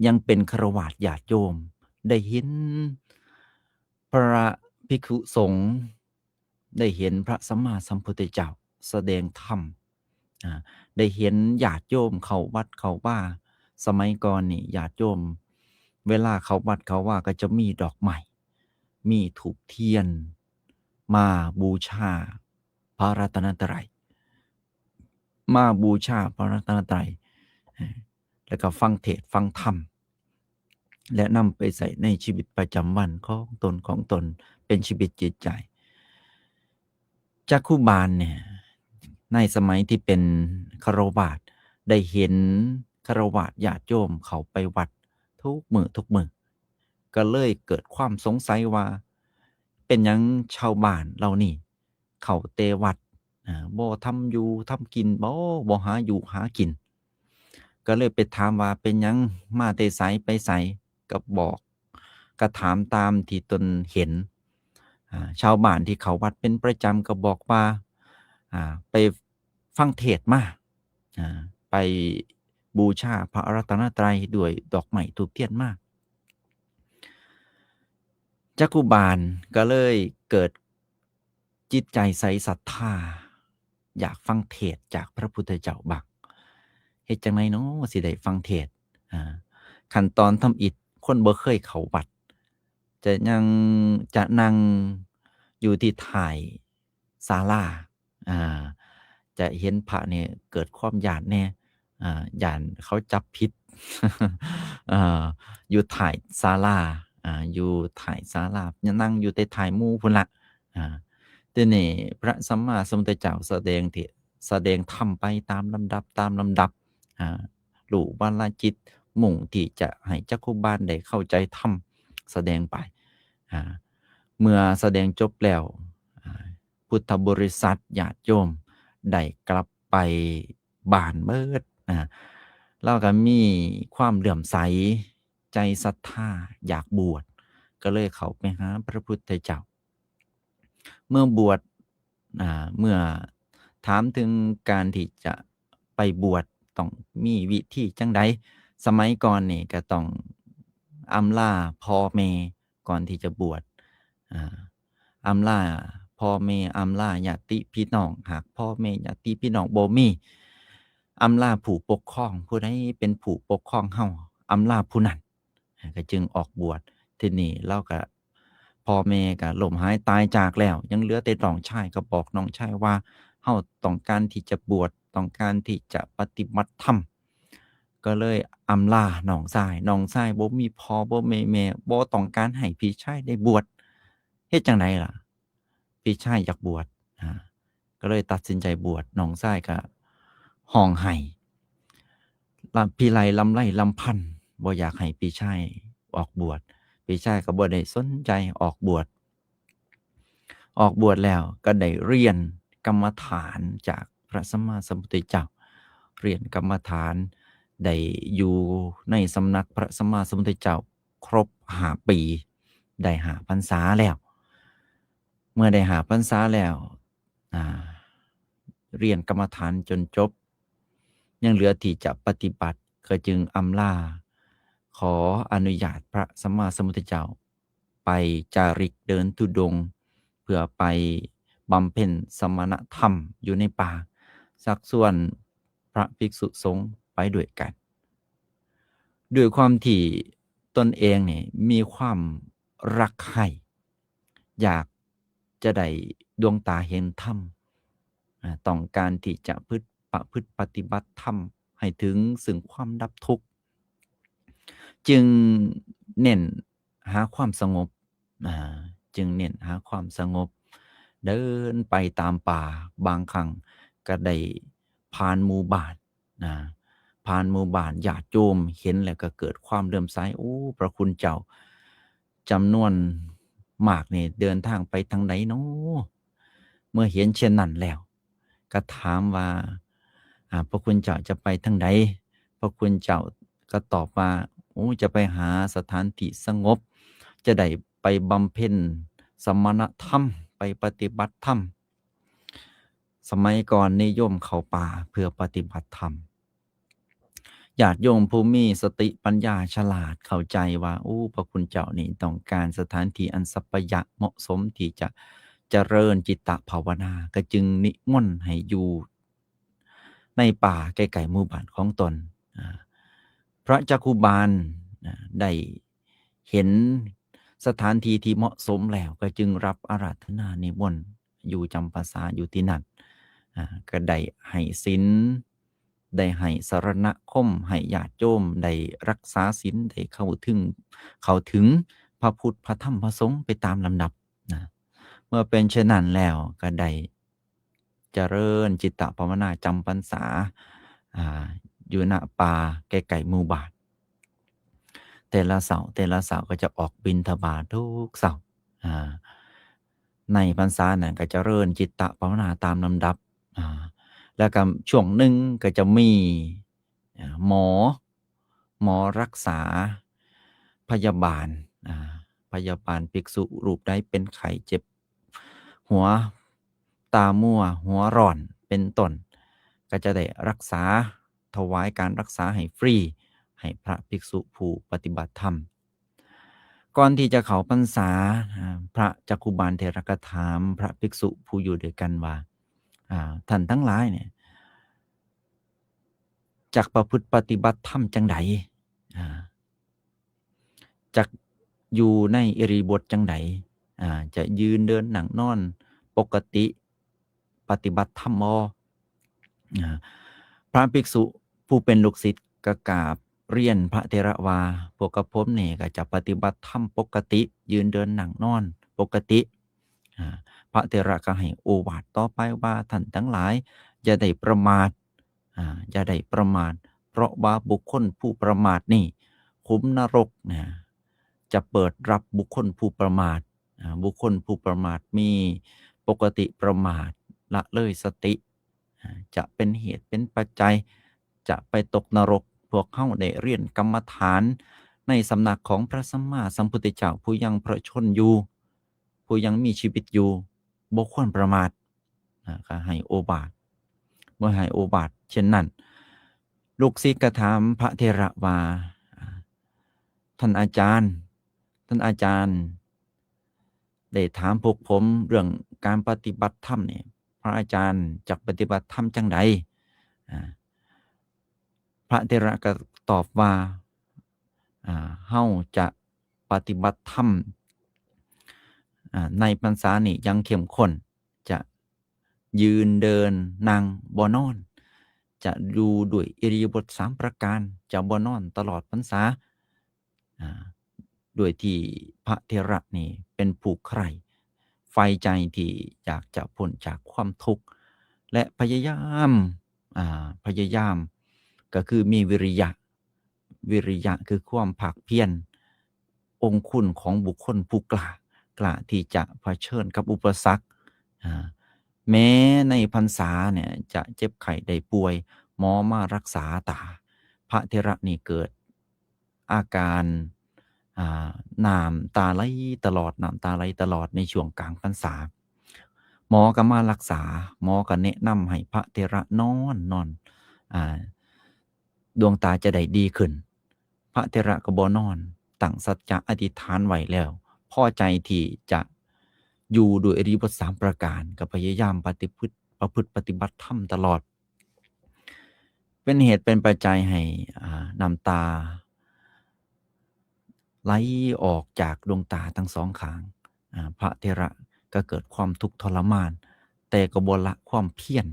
ยังเป็นฆราวาสญาติโยม ได้เห็นพระภิกษุสงฆ์ ได้เห็นพระสัมมาสัมพุทธเจ้าแสดงธรรม อ่า ได้เห็นญาติโยมเข้าวัดเข้าวา สมัยก่อนนี่ญาติโยม เวลาเข้าวัดเข้าวาก็จะมีดอกไม้ มีธูปเทียน มาบูชาพระรัตนตรัย มาบูชาพระรัตนตรัย เอ่อ แล้วก็ฟังเทศน์ฟังธรรม และนำไปใส่ในชีวิตประจำวันของตนของตน เป็นชีวิตจิตใจ จักขุบาลเนี่ย ในสมัยที่เป็นฆราวาส ได้เห็นฆราวาสญาติโยมเข้าไปวัดทุกมื้อทุกมื้อ ก็เลยเกิดความสงสัยว่า เป็นหยังชาวบ้านเหล่านี้เข้าแต่วัด อ่า บ่ทำอยู่ทำกินบ่ บ่หาอยู่หากิน ก็เลยไปถามว่าเป็นหยังมาแต่ไสไปไส ก็บอก ก็ถามตามที่ตนเห็น อ่า ชาวบ้านที่เข้าวัดเป็นประจำก็บอกว่า อ่า ไปฟังเทศน์มา อ่า ไปบูชาพระรัตนตรัยด้วยดอกไม้ธูปเทียนมา จักขุบาลก็เลยเกิดจิตใจใสศรัทธา อยากฟังเทศน์จากพระพุทธเจ้าบ้าง เฮ็ดจั่งใดน้อสิได้ฟังเทศน์ อ่า ขั้นตอนทำอิฐ คนบ่เคยเข้าวัด จะยัง จะนั่งอยู่ที่ท้ายศาลา อ่า จะเห็นพระเนี่ยเกิดความย้านแน่ อ่า ย้านเขาจับผิด อ่า อยู่ท้ายศาลา อ่า อยู่ท้ายศาลา นั่งอยู่แต่ท้ายหมู่พุ้นละ อ่า ทีนี้พระสัมมาสัมพุทธเจ้าแสดงเท- แสดงธรรมไปตามลำดับ ตามลำดับ อ่า รู้วาระจิต มุ่งที่จะให้จักขุบาลได้เข้าใจธรรม แสดงไป อ่า เมื่อแสดงจบแล้ว อ่า พุทธบริษัทญาติโยมได้กลับไปบ้านเบิด อ่า ลาวก็มีความเลื่อมใส ใจศรัทธา อยากบวช ก็เลยเข้าไปหาพระพุทธเจ้า เมื่อบวช อ่า เมื่อถามถึงการที่จะไปบวชต้องมีวิธีจั่งใด สมัยก่อนนี่ก็ต้องอำลาพ่อแม่ก่อนที่จะบวช อ่า อำลาพ่อแม่ อำลาญาติพี่น้อง หากพ่อแม่ญาติพี่น้องบ่มี อำลาผู้ปกครอง ผู้ใดเป็นผู้ปกครองเฮา อำลาผู้นั้น ก็จึงออกบวช ทีนี้ลาวก็ พ่อแม่ก็ล้มหายตายจากแล้ว ยังเหลือแต่น้องชาย ก็บอกน้องชายว่า เฮาต้องการที่จะบวช ต้องการที่จะปฏิบัติธรรม ก็เลยอำลาน้องชาย น้องชายบ่มีพ่อบ่มีแม่ บ่ต้องการให้พี่ชายได้บวช เฮ็ดจั่งใดล่ะ พี่ชายอยากบวช อ่า ก็เลยตัดสินใจบวช น้องชายก็ฮ้องไห้ ลำ- พิไรลำไรลำพัน บ่อยากให้พี่ชายออกบวช พี่ชายก็บ่ได้สนใจออกบวช ออกบวชแล้วก็ได้เรียนกรรมฐานจากพระสัมมาสัมพุทธเจ้า เรียนกรรมฐาน ได้อยู่ในสำนักพระสัมมาสัมพุทธเจ้าครบห้าปี ได้ห้าพรรษาแล้ว เมื่อได้ห้าพรรษาแล้ว อ่า เรียนกรรมฐานจนจบ ยังเหลือที่จะปฏิบัติ ก็จึงอำลา ขออนุญาตพระสัมมาสัมพุทธเจ้า ไปจาริกเดินธุดงค์ เพื่อไปบำเพ็ญสมณธรรมอยู่ในป่า ชักชวนพระภิกษุสงฆ์ไปด้วยกัน ด้วยความที่ตนเองเนี่ยมีความรักใคร่ อยากจะได้ดวงตาเห็นธรรม อ่า ต้องการที่จะพฤติ ประพฤติปฏิบัติธรรมให้ถึงซึ่งความดับทุกข์ จึงเน้นหาความสงบ อ่า จึงเน้นหาความสงบ เดินไปตามป่า บางครั้งก็ได้ผ่านหมู่บ้าน นะ ผ่านหมู่บ้าน ญาติโยมเห็นแล้วก็เกิดความเลื่อมใส โอ้ พระคุณเจ้าจำนวนมากนี่เดินทางไปทางใดน้อ เมื่อเห็นเช่นนั้นแล้ว ก็ถามว่า อ่า พระคุณเจ้าจะไปทางใด พระคุณเจ้าก็ตอบว่า โอ้ จะไปหาสถานที่สงบ จะได้ไปบำเพ็ญสมณธรรม ไปปฏิบัติธรรม สมัยก่อนนิยมเข้าป่าเพื่อปฏิบัติธรรม ญาติโยมผู้มีสติปัญญาฉลาดเข้าใจว่า โอ้ พระคุณเจ้านี่ต้องการสถานที่อันสัปปะยะเหมาะสมที่จะเจริญจิตตภาวนา ก็จึงนิมนต์ให้อยู่ในป่าใกล้ๆหมู่บ้านของตน อ่า พระจักขุบาล อ่า ได้เห็นสถานที่ที่เหมาะสมแล้ว ก็จึงรับอาราธนานิมนต์อยู่จำพรรษาอยู่ที่นั่น อ่า ก็ได้ให้ศีล ได้ให้สรณคม ให้ญาติโยมได้รักษาศีล ได้เข้าถึง เข้าถึงพระพุทธ พระธรรม พระสงฆ์ไปตามลำดับนะ เมื่อเป็นเช่นนั้นแล้วก็ได้เจริญจิตตภาวนาจำพรรษา อ่า อยู่ณป่าใกล้ๆหมู่บ้าน แต่ละเสาร์ แต่ละเสาร์ก็จะออกบิณฑบาตทุกเสาร์ อ่า ในพรรษานั้นก็เจริญจิตตภาวนาตามลำดับ อ่า แล้วก็ช่วงหนึ่งก็จะมี อ่า หมอ หมอรักษา พยาบาล อ่า พยาบาลภิกษุรูปใดเป็นไข้เจ็บหัว ตามัว หัวร้อน เป็นต้น ก็จะได้รักษา ถวายการรักษาให้ฟรี ให้พระภิกษุผู้ปฏิบัติธรรม ก่อนที่จะเข้าพรรษา อ่า พระจักขุบาลเถระก็ถามพระภิกษุผู้อยู่ด้วยกันว่า อ่า ท่านทั้งหลายเนี่ย จักประพฤติปฏิบัติธรรมจังใด อ่า จักอยู่ในอิริยาบถจังใด อ่า จะยืนเดินนั่งนอนปกติ ปฏิบัติธรรมบ่ อ่า พระภิกษุผู้เป็นลูกศิษย์ก็กราบเรียนพระเถระว่า พวกกระผมนี่ก็จะปฏิบัติธรรมปกติ ยืนเดินนั่งนอนปกติ อ่า พระเถระก็ให้โอวาทต่อไปว่า ท่านทั้งหลายอย่าได้ประมาท อ่า อย่าได้ประมาท เพราะว่าบุคคลผู้ประมาทนี่ ขุมนรกนะ จะเปิดรับบุคคลผู้ประมาท อ่า บุคคลผู้ประมาทมีปกติประมาท ละเลยสติ อ่า จะเป็นเหตุเป็นปัจจัย จะไปตกนรก พวกเฮาได้เรียนกรรมฐานในสำนักของพระสัมมาสัมพุทธเจ้าผู้ยังพระชนม์อยู่ ผู้ยังมีชีวิตอยู่ บ่ควรประมาท อ่า ก็ให้โอวาท เมื่อให้โอวาทเช่นนั้น ลูกศิษย์ก็ถามพระเถระว่า อ่า ท่านอาจารย์ ท่านอาจารย์ ได้ถามพวกผมเรื่องการปฏิบัติธรรมเนี่ย พระอาจารย์จักปฏิบัติธรรมจังใด อ่า พระเถระก็ตอบว่า อ่า เฮาจะปฏิบัติธรรม อ่า ในพรรษานี้อย่างเข้มข้น จะยืนเดินนั่งบ่นอน จะอยู่ด้วยอิริยาบถสามประการ จะบ่นอนตลอดพรรษา อ่า ด้วยที่พระเถระนี่เป็นผู้ใคร่ใฝ่ใจที่อยากจะพ้นจากความทุกข์ และพยายาม อ่า พยายาม ก็คือมีวิริยะ วิริยะคือความภาคเพียร องคุณของบุคคลผู้กล้า กล้าที่จะเผชิญกับอุปสรรค อ่า แม้ในพรรษาเนี่ยจะเจ็บไข้ได้ป่วย หมอมารักษาตา พระเถระนี่เกิดอาการ อ่า น้ำตาไหลตลอด น้ำตาไหลตลอดในช่วงกลางพรรษา หมอก็มารักษา หมอก็แนะนำให้พระเถระนอน นอน อ่า ดวงตาจะได้ดีขึ้น พระเถระก็บ่นอน ตั้งสัจจะอธิษฐานไว้แล้ว พอใจที่จะอยู่ด้วยอริยบทสามประการ ก็พยายามปฏิพฤติ ประพฤติปฏิบัติธรรมตลอด เป็นเหตุเป็นปัจจัยให้ อ่า น้ำตา ไหลออกจากดวงตาทั้งสองข้าง อ่า พระเถระก็เกิดความทุกข์ทรมาน แต่ก็บ่ละความเพียร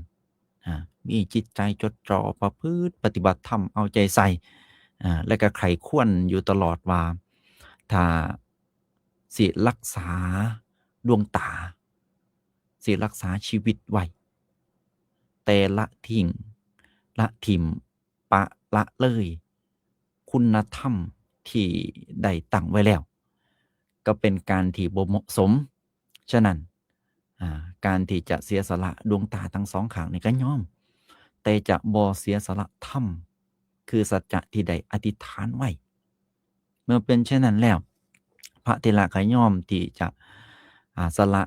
อ่า มีจิตใจจดจ่อประพฤติปฏิบัติธรรมเอาใจใส่ อ่า และก็ใคร่ครวญอยู่ตลอดว่า ถ้าสิรักษาดวงตา สิรักษาชีวิตไว้ แต่ละทิ้ง ละถิ่ม ปะละเลยคุณธรรมที่ได้ตั้งไว้แล้ว ก็เป็นการที่บ่เหมาะสม ฉะนั้น อ่า การที่จะเสียสละดวงตาทั้งสองข้างนี่ก็ยอม แต่จะบ่เสียสละธรรม คือสัจจะที่ได้อธิษฐานไว้ เมื่อเป็นเช่นนั้นแล้ว พระเถระก็ยอมที่จะ อ่า สละ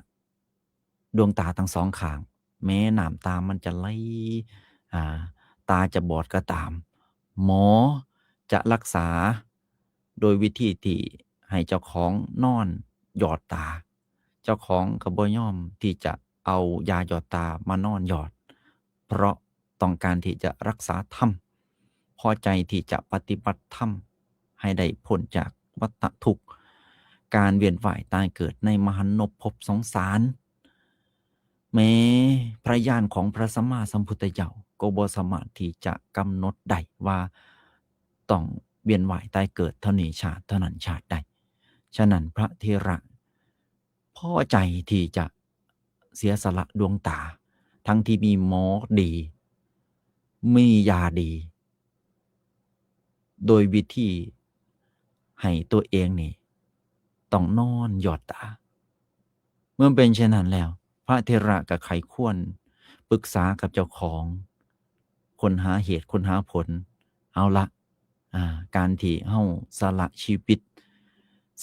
ดวงตาทั้งสองข้าง แม้น้ำตามันจะไหล อ่า ตาจะบอดก็ตาม หมอจะรักษาโดยวิธีที่ให้เจ้าของนอนหยอดตา เจ้าของก็บ่ยอมที่จะเอายาหยอดตามานอนหยอด เพราะต้องการที่จะรักษาธรรม พอใจที่จะปฏิบัติธรรมให้ได้พ้นจากวัฏทุกข์ การเวียนว่ายตายเกิดในมหันตภพสงสาร แม้พระญาณของพระสัมมาสัมพุทธเจ้าก็บ่สามารถที่จะกำหนดได้ว่าต้องเวียนว่ายตายเกิดเท่านี้ชาติเท่านั้นชาติใด ฉะนั้นพระเถระพอใจที่จะเสียสละดวงตา ทั้งที่มีหมอดี มียาดี โดยวิธีให้ตัวเองนี่ต้องนอนหยอดตา เมื่อเป็นเช่นนั้นแล้ว พระเถระก็ใคร่ครวญปรึกษากับเจ้าของ ค้นหาเหตุค้นหาผล เอาละ อ่า การที่เฮาสละชีวิต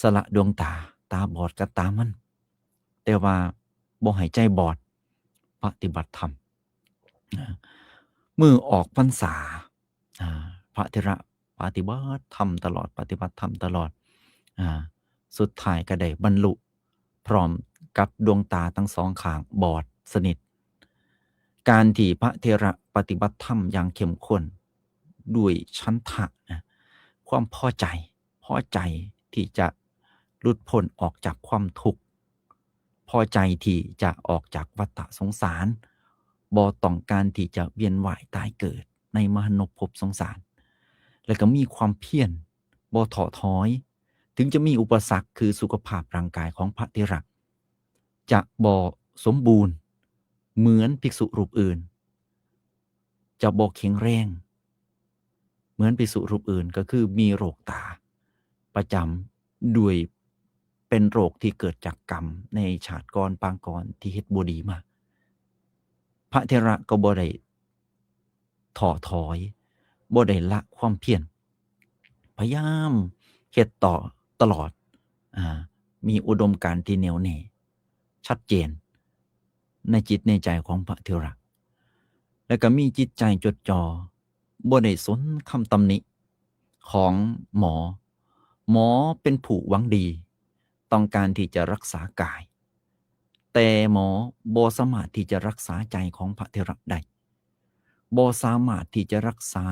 สละดวงตา ตาบอดก็ตามมัน แต่ว่าบ่ให้ใจบอด ปฏิบัติธรรม อ่า มื้อออกพรรษา อ่า พระเถระปฏิบัติธรรมตลอด ปฏิบัติธรรมตลอด อ่า สุดท้ายก็ได้บรรลุ พร้อมกับดวงตาทั้งสองข้างบอดสนิท การที่พระเถระปฏิบัติธรรมอย่างเข้มข้น ด้วยฉันทะนะ ความพอใจ พอใจที่จะหลุดพ้นออกจากความทุกข์ พอใจที่จะออกจากวัฏสงสาร บ่ต้องการที่จะเวียนว่ายตายเกิดในมหันตภพสงสาร แล้วก็มีความเพียร บ่ท้อถอย ถึงจะมีอุปสรรคคือสุขภาพร่างกายของพระเถระ จะบ่สมบูรณ์เหมือนภิกษุรูปอื่น จะบ่แข็งแรงเหมือนภิกษุรูปอื่น ก็คือมีโรคตาประจำ ด้วยเป็นโรคที่เกิดจากกรรมในชาติก่อนปางก่อนที่เฮ็ดบ่ดีมา พระเถระก็บ่ได้ท้อถอย บ่ได้ละความเพียร พยายามเฮ็ดต่อตลอด อ่า มีอุดมการณ์ที่แน่วแน่ ชัดเจน ในจิตในใจของพระเถระ แล้วก็มีจิตใจจดจ่อ บ่ได้สนคำตำหนิของหมอ หมอเป็นผู้หวังดี ต้องการที่จะรักษากาย แต่หมอบ่สามารถที่จะรักษาใจของพระเถระได้ บ่สามารถที่จะรักษา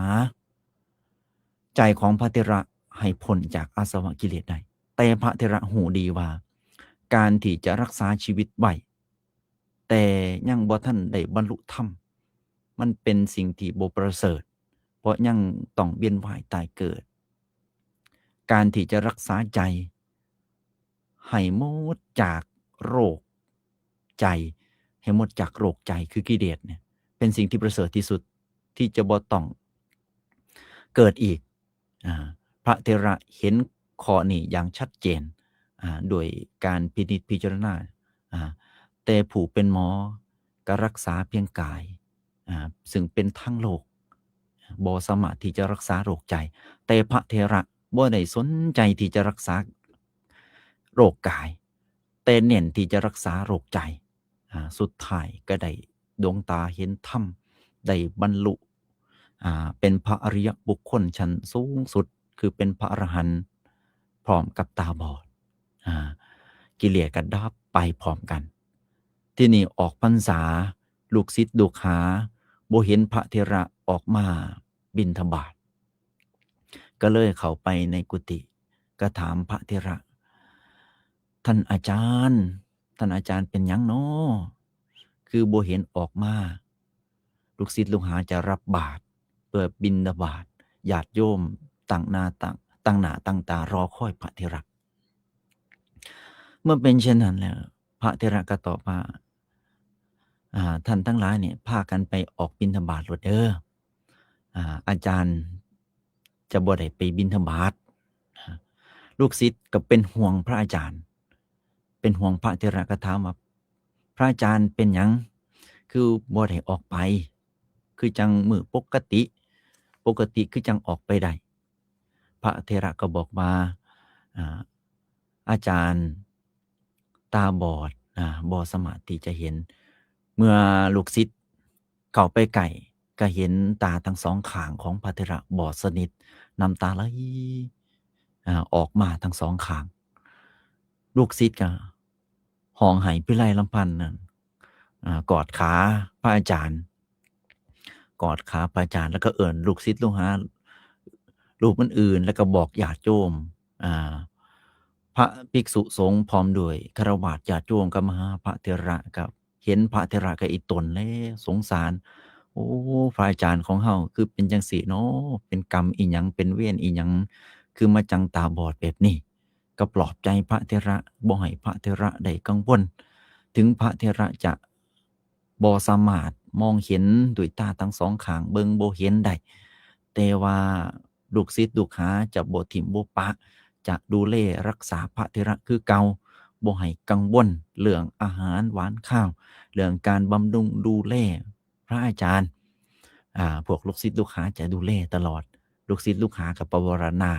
ใจของพระเถระให้พ้นจากอาสวะกิเลสได้ แต่พระเถระฮู้ดีว่า การที่จะรักษาชีวิตไว้ แต่ยังบ่ทันได้บรรลุธรรม มันเป็นสิ่งที่บ่ประเสริฐ เพราะยังต้องเวียนว่ายตายเกิด การที่จะรักษาใจให้หมดจากโรคใจ ให้หมดจากโรคใจคือกิเลสเนี่ย เป็นสิ่งที่ประเสริฐที่สุด ที่จะบ่ต้องเกิดอีก อ่า พระเถระเห็นข้อนี้อย่างชัดเจน อ่า โดยการพินิจพิจารณา อ่า แต่ผู้เป็นหมอก็รักษาเพียงกาย อ่า ซึ่งเป็นทางโลก บ่สามารถที่จะรักษาโรคใจ แต่พระเถระบ่ได้สนใจที่จะรักษาโรคกาย แต่เน้นที่จะรักษาโรคใจ อ่า สุดท้ายก็ได้ดวงตาเห็นธรรม ได้บรรลุ อ่า เป็นพระอริยบุคคลชั้นสูงสุด คือเป็นพระอรหันต์ พร้อมกับตาบอด อ่า กิเลสก็ดับไปพร้อมกัน ที่นี่ออกพรรษา ลูกศิษย์ลูกหาบ่เห็นพระเถระออกมาบิณฑบาต ก็เลยเข้าไปในกุฏิ ก็ถามพระเถระ ท่านอาจารย์ ท่านอาจารย์เป็นหยังน้อ คือบ่เห็นออกมา ลูกศิษย์ลูกหาจะรับบาตรเพื่อบิณฑบาต ญาติโยมตั้งหน้าตั้ง ตั้งหน้าตั้งตารอคอยพระเถระ เมื่อเป็นเช่นนั้นแล้ว พระเถระก็ตอบว่า อ่า ท่านทั้งหลายเนี่ย พากันไปออกบิณฑบาตโลดเด้อ อ่า อาจารย์จะบ่ได้ไปบิณฑบาต ลูกศิษย์ก็เป็นห่วงพระอาจารย์ เป็นห่วงพระเถระก็ถามว่า พระอาจารย์เป็นหยัง คือบ่ได้ออกไป คือจังมื้อปกติ ปกติคือจังออกไปได้ พระเถระก็บอกว่า อ่า อาจารย์ตาบอด อ่า บ่สามารถที่จะเห็น เมื่อลูกศิษย์เข้าไปใกล้ ก็เห็นตาทั้งสองข้างของพระเถระบอดสนิท น้ำตาไหล อ่า ออกมาทั้งสองข้าง ลูกศิษย์ก็ฮ้องไห้พิไรลำพันธ์นั่น อ่า กอดขาพระอาจารย์ กอดขาพระอาจารย์ แล้วก็เอิ้นลูกศิษย์ลูกหารูปอื่นๆ แล้วก็บอกญาติโยม อ่า พระภิกษุสงฆ์พร้อมด้วยฆราวาสญาติโยมก็มาหาพระเถระ ก็เห็นพระเถระก็อีตนแล้วสงสาร โอ้ พระอาจารย์ของเฮาคือเป็นจังซี้น้อ เป็นกรรมอีหยัง เป็นเวรอีหยัง คือมาจังตาบอดแบบนี้ ก็ปลอบใจพระเถระ บ่ให้พระเถระได้กังวล ถึงพระเถระจะบ่สามารถมองเห็นด้วยตาทั้งสองข้าง เบิ่งบ่เห็นได้ แต่ว่าลูกศิษย์ลูกหาจะบ่ถิ่มบ่ปะ จะดูแลรักษาพระเถระคือเก่า บ่ให้กังวลเรื่องอาหารหวานคาว เรื่องการบำรุงดูแลพระอาจารย์ อ่า พวกลูกศิษย์ลูกหาจะดูแลตลอด ลูกศิษย์ลูกหาก็ปวารณา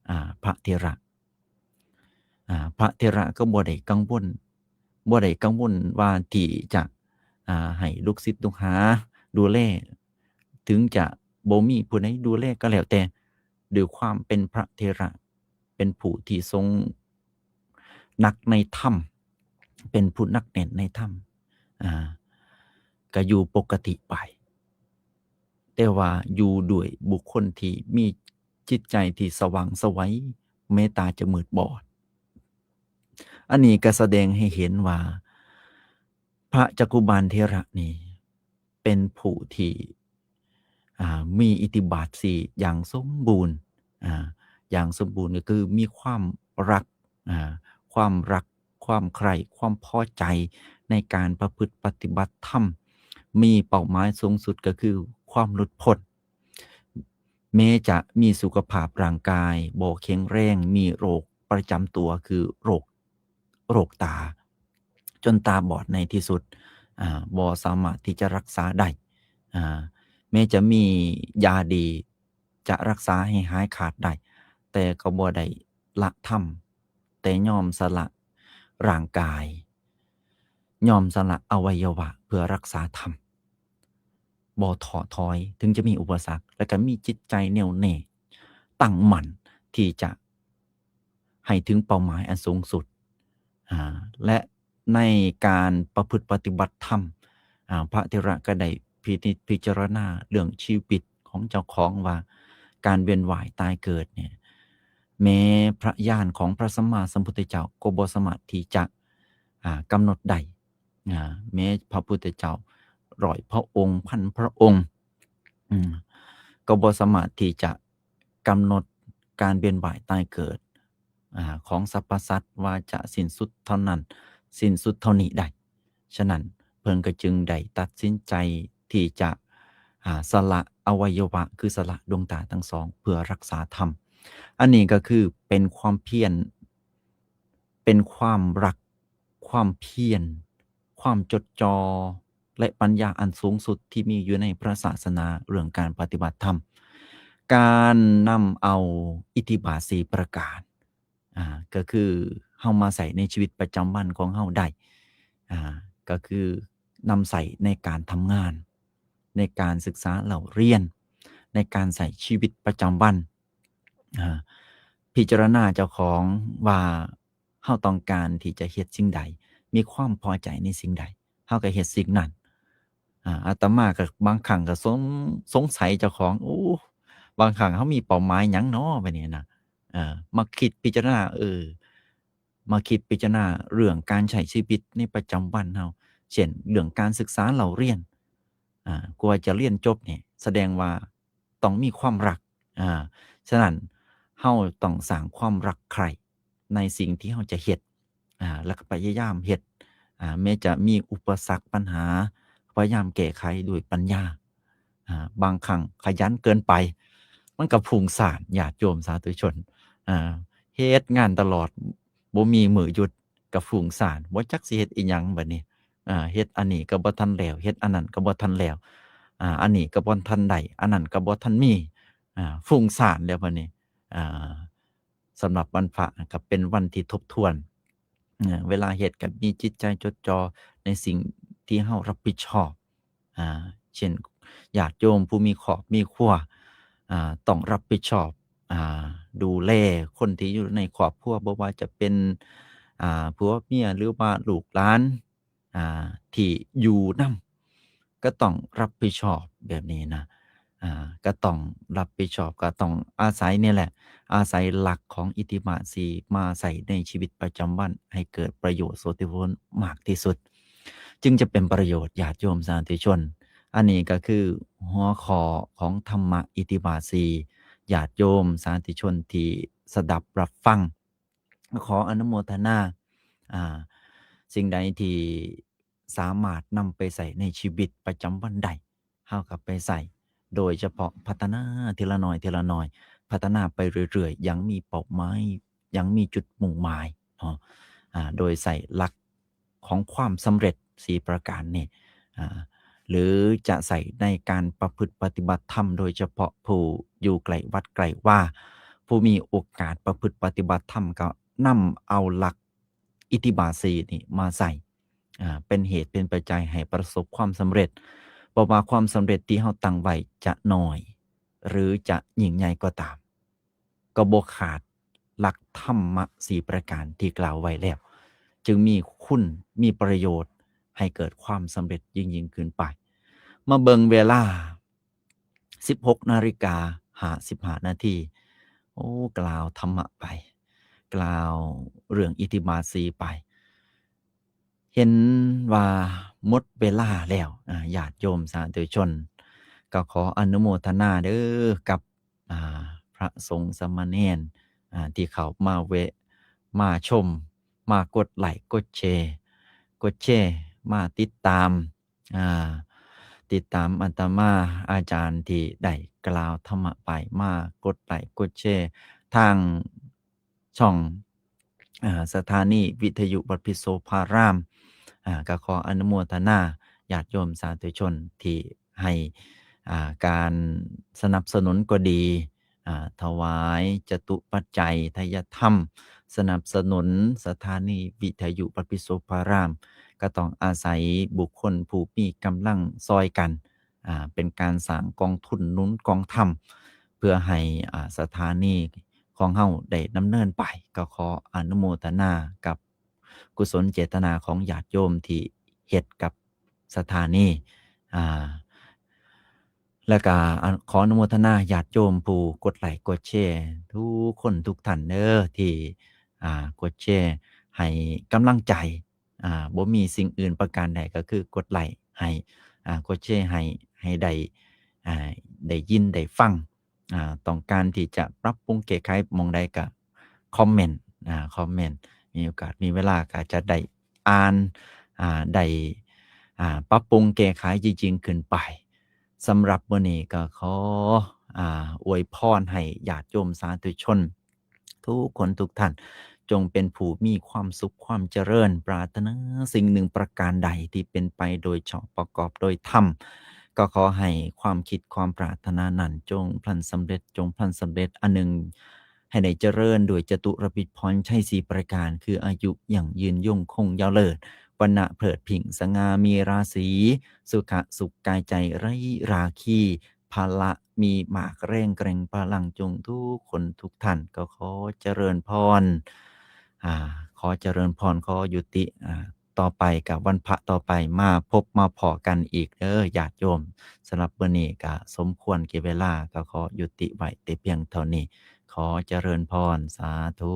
อ่า พระเถระ อ่า พระเถระก็บ่ได้กังวล บ่ได้กังวลว่าที่จะ อ่า ให้ลูกศิษย์ลูกหาดูแล ถึงจะบ่มีผู้ใดดูแลก็แล้วแต่ ด้วยความเป็นพระเถระ เป็นผู้ที่ทรงหนักในธรรม เป็นผู้หนักแน่นในธรรม อ่า ก็อยู่ปกติไป แต่ว่าอยู่ด้วยบุคคลที่มีจิตใจที่สว่างไสว แม้ตาจะมืดบอด อันนี้ก็แสดงให้เห็นว่า พระจักขุบาลเถระนี่เป็นผู้ที่ อ่า มีอิทธิบาทสี่อย่างสมบูรณ์ อ่า อย่างสมบูรณ์ก็คือมีความรัก อ่า ความรัก ความใคร่ ความพอใจในการประพฤติปฏิบัติธรรม มีเป้าหมายสูงสุดก็คือความหลุดพ้น แม้จะมีสุขภาพร่างกายบ่แข็งแรง มีโรคประจำตัวคือโรค โรคตา จนตาบอดในที่สุด อ่า บ่สามารถที่จะรักษาได้ อ่า แม้จะมียาดีจะรักษาให้หายขาดได้ แต่ก็บ่ได้ละธรรม แต่ยอมสละร่างกาย ยอมสละอวัยวะเพื่อรักษาธรรม บ่ท้อถอย ถึงจะมีอุปสรรค และก็มีจิตใจแน่วแน่ ตั้งมั่นที่จะให้ถึงเป้าหมายอันสูงสุด อ่า และในการประพฤติปฏิบัติธรรม อ่า พระเถระก็ได้พินิจพิจารณาเรื่องชีวิตของเจ้าของว่า การเวียนว่ายตายเกิดเนี่ย แม้พระญาณของพระสัมมาสัมพุทธเจ้าก็บ่สามารถที่จะ อ่า กำหนดได้ อ่า แม้พระพุทธเจ้าร้อยพระองค์ พันพระองค์ อืม ก็บ่สามารถที่จะกำหนดการเวียนว่ายตายเกิด อ่า ของสรรพสัตว์ว่าจะสิ้นสุดเท่านั้น สิ้นสุดเท่านี้ได้ ฉะนั้นเพิ่นก็จึงได้ตัดสินใจที่จะ อ่า สละอวัยวะ คือสละดวงตาทั้งสอง เพื่อรักษาธรรม อันนี้ก็คือเป็นความเพียร เป็นความรัก ความเพียร ความจดจ่อ และปัญญาอันสูงสุดที่มีอยู่ในพระศาสนาเรื่องการปฏิบัติธรรม การนำเอาอิทธิบาทสี่ประการ อ่า ก็คือเฮามาใส่ในชีวิตประจำวันของเฮาได้ อ่า ก็คือนำใส่ในการทำงาน ในการศึกษาเล่าเรียน ในการใส่ชีวิตประจำวัน อ่า พิจารณาเจ้าของว่าเฮาต้องการที่จะเฮ็ดสิ่งใด มีความพอใจในสิ่งใด เฮาก็เฮ็ดสิ่งนั้น อ่า อาตมาก็บางครั้งก็สง สงสัยเจ้าของ โอ้ บางครั้งเฮามีเป้าหมายหยังน้อ บัดนี้นะ เอ่อ มาคิดพิจารณา เออ มาคิดพิจารณาเรื่องการใช้ชีวิตในประจำวันเฮา เช่น เรื่องการศึกษาเล่าเรียน อ่า กว่าจะเรียนจบนี่ แสดงว่าต้องมีความรัก อ่า ฉะนั้นเฮาต้องสร้างความรักใคร่ในสิ่งที่เฮาจะเฮ็ด อ่า แล้วก็พยายามเฮ็ด อ่า แม้จะมีอุปสรรคปัญหา พยายามแก้ไขด้วยปัญญา อ่า บางครั้งขยันเกินไป มันก็ฟุ้งซ่าน ญาติโยมสาธุชน อ่า เฮ็ดงานตลอด บ่มีมื้อหยุด ก็ฟุ้งซ่าน บ่จักสิเฮ็ดอิหยังบัดนี้ อ่า เฮ็ดอันนี้ก็บ่ทันแล้ว เฮ็ดอันนั้นก็บ่ทันแล้ว อ่า อันนี้ก็บ่ทันได้ อันนั้นก็บ่ทันมี อ่า ฟุ้งซ่านแล้วบัดนี้ อ่า สำหรับวันพระก็เป็นวันที่ทบทวน อ่า เวลาเฮ็ดก็มีจิตใจจดจ่อในสิ่งที่เฮารับผิดชอบ อ่า เช่น ญาติโยมผู้มีครอบมีครัว อ่า ต้องรับผิดชอบ อ่า ดูแลคนที่อยู่ในครอบครัว บ่ว่าจะเป็น อ่า ผัวเมีย หรือว่าลูกหลาน อ่า ที่อยู่นำ ก็ต้องรับผิดชอบแบบนี้นะ อ่า ก็ต้องรับผิดชอบ ก็ต้องอาศัยนี่แหละ อาศัยหลักของอิทธิบาทสี่มาใส่ในชีวิตประจำวัน ให้เกิดประโยชน์สูงสุดมากที่สุด จึงจะเป็นประโยชน์ ญาติโยมสาธุชน อันนี้ก็คือหัวข้อของธรรมะอิทธิบาทสี่ ญาติโยมสาธุชนที่สดับรับฟัง ขออนุโมทนา อ่า สิ่งใดที่สามารถนำไปใส่ในชีวิตประจำวันได้ เฮาก็ไปใส่ โดยเฉพาะพัฒนาทีละน้อยทีละน้อย พัฒนาไปเรื่อยๆ อย่างมีเป้าหมาย อย่างมีจุดมุ่งหมายเนาะ อ่า โดยใส่หลักของความสำเร็จสี่ประการนี่ อ่า หรือจะใส่ในการประพฤติปฏิบัติธรรม โดยเฉพาะผู้อยู่ใกล้วัดใกล้ว่า ผู้มีโอกาสประพฤติปฏิบัติธรรม ก็นำเอาหลักอิทธิบาทสี่นี่มาใส่ อ่า เป็นเหตุเป็นปัจจัยให้ประสบความสำเร็จ เพราะว่าความสำเร็จที่เฮาตั้งไว้จะน้อย หรือจะยิ่งใหญ่ก็ตาม ก็บ่ขาดหลักธรรมะสี่ประการที่กล่าวไว้แล้ว จึงมีคุณ มีประโยชน์ให้เกิดความสำเร็จยิ่งๆ ขึ้นไป มาเบิ่งเวลา สิบหกนาฬิกาห้าสิบห้านาที โอ้ กล่าวธรรมะไป กล่าวเรื่องอิทธิบาทสี่ไป เห็นว่าหมดเวลาแล้ว อ่า ญาติโยมสาธุชน ก็ขออนุโมทนาเด้อกับ อ่า พระสงฆ์สามเณร อ่า ที่เข้ามาแวะ มาชม มากดไลค์ กดแชร์ กดแชร์ มาติดตาม อ่า ติดตามอาตมาอาจารย์ที่ได้กล่าวธรรมะไป มากดไลค์ กดแชร์ ทางช่อง อ่า สถานีวิทยุวัดพิโสภาราม อ่า ก็ขออนุโมทนาญาติโยมสาธุชนที่ให้ อ่า การสนับสนุนก็ดี อ่า ถวายจตุปัจจัยทายธรรม สนับสนุนสถานีวิทยุวัดพิโสภาราม ก็ต้องอาศัยบุคคลผู้มีกำลังซอยกัน อ่า เป็นการสร้างกองทุนหนุนกองธรรม เพื่อให้ อ่า สถานีของเฮาได้ดำเนินไป ก็ขออนุโมทนากับกุศลเจตนาของญาติโยมที่เฮ็ดกับสถานี อ่า แล้วก็ขออนุโมทนาญาติโยมผู้กดไลค์กดแชร์ทุกคนทุกท่านเด้อ ที่ อ่า กดแชร์ให้กำลังใจ อ่า บ่มีสิ่งอื่นประการใด ก็คือกดไลค์ให้ อ่า กดแชร์ให้ ให้ได้ อ่า ได้ยินได้ฟัง อ่า ต้องการที่จะปรับปรุงแก้ไขหม่องใดก็คอมเมนต์ อ่า คอมเมนต์ มีโอกาสมีเวลาก็จะได้อ่าน อ่า ได้ อ่า ปรับปรุงแก้ไขยิ่งๆ ขึ้นไป สำหรับมื้อนี้ก็ขอ อ่า อวยพรให้ญาติโยมสาธุชน ทุกคนทุกท่าน จงเป็นผู้มีความสุขความเจริญ ปรารถนาสิ่งหนึ่งประการใดที่เป็นไปโดยชอบประกอบโดยธรรม ก็ขอให้ความคิดความปรารถนานั้นจงพลันสำเร็จ จงพลันสำเร็จ อันหนึ่งให้ได้เจริญด้วยจตุรพิธพรชัยสี่ประการ คืออายุยั่งยืนยงคงยาวเลิศ วรรณะเพลิดพริ้งสง่ามีราศี สุขะสุขกายใจไร้ราคี พละมีมากแรงแกร่งพลังจงทุกคนทุกท่าน ก็ขอเจริญพร อ่า ขอเจริญพร ขอยุติ อ่า ต่อไปกับวันพระต่อไปมาพบมาพ้อกันอีกเด้อญาติโยม สำหรับมื้อนี้ก็สมควรแก่เวลา ก็ขอยุติไว้แต่เพียงเท่านี้ ขอเจริญพร สาธุ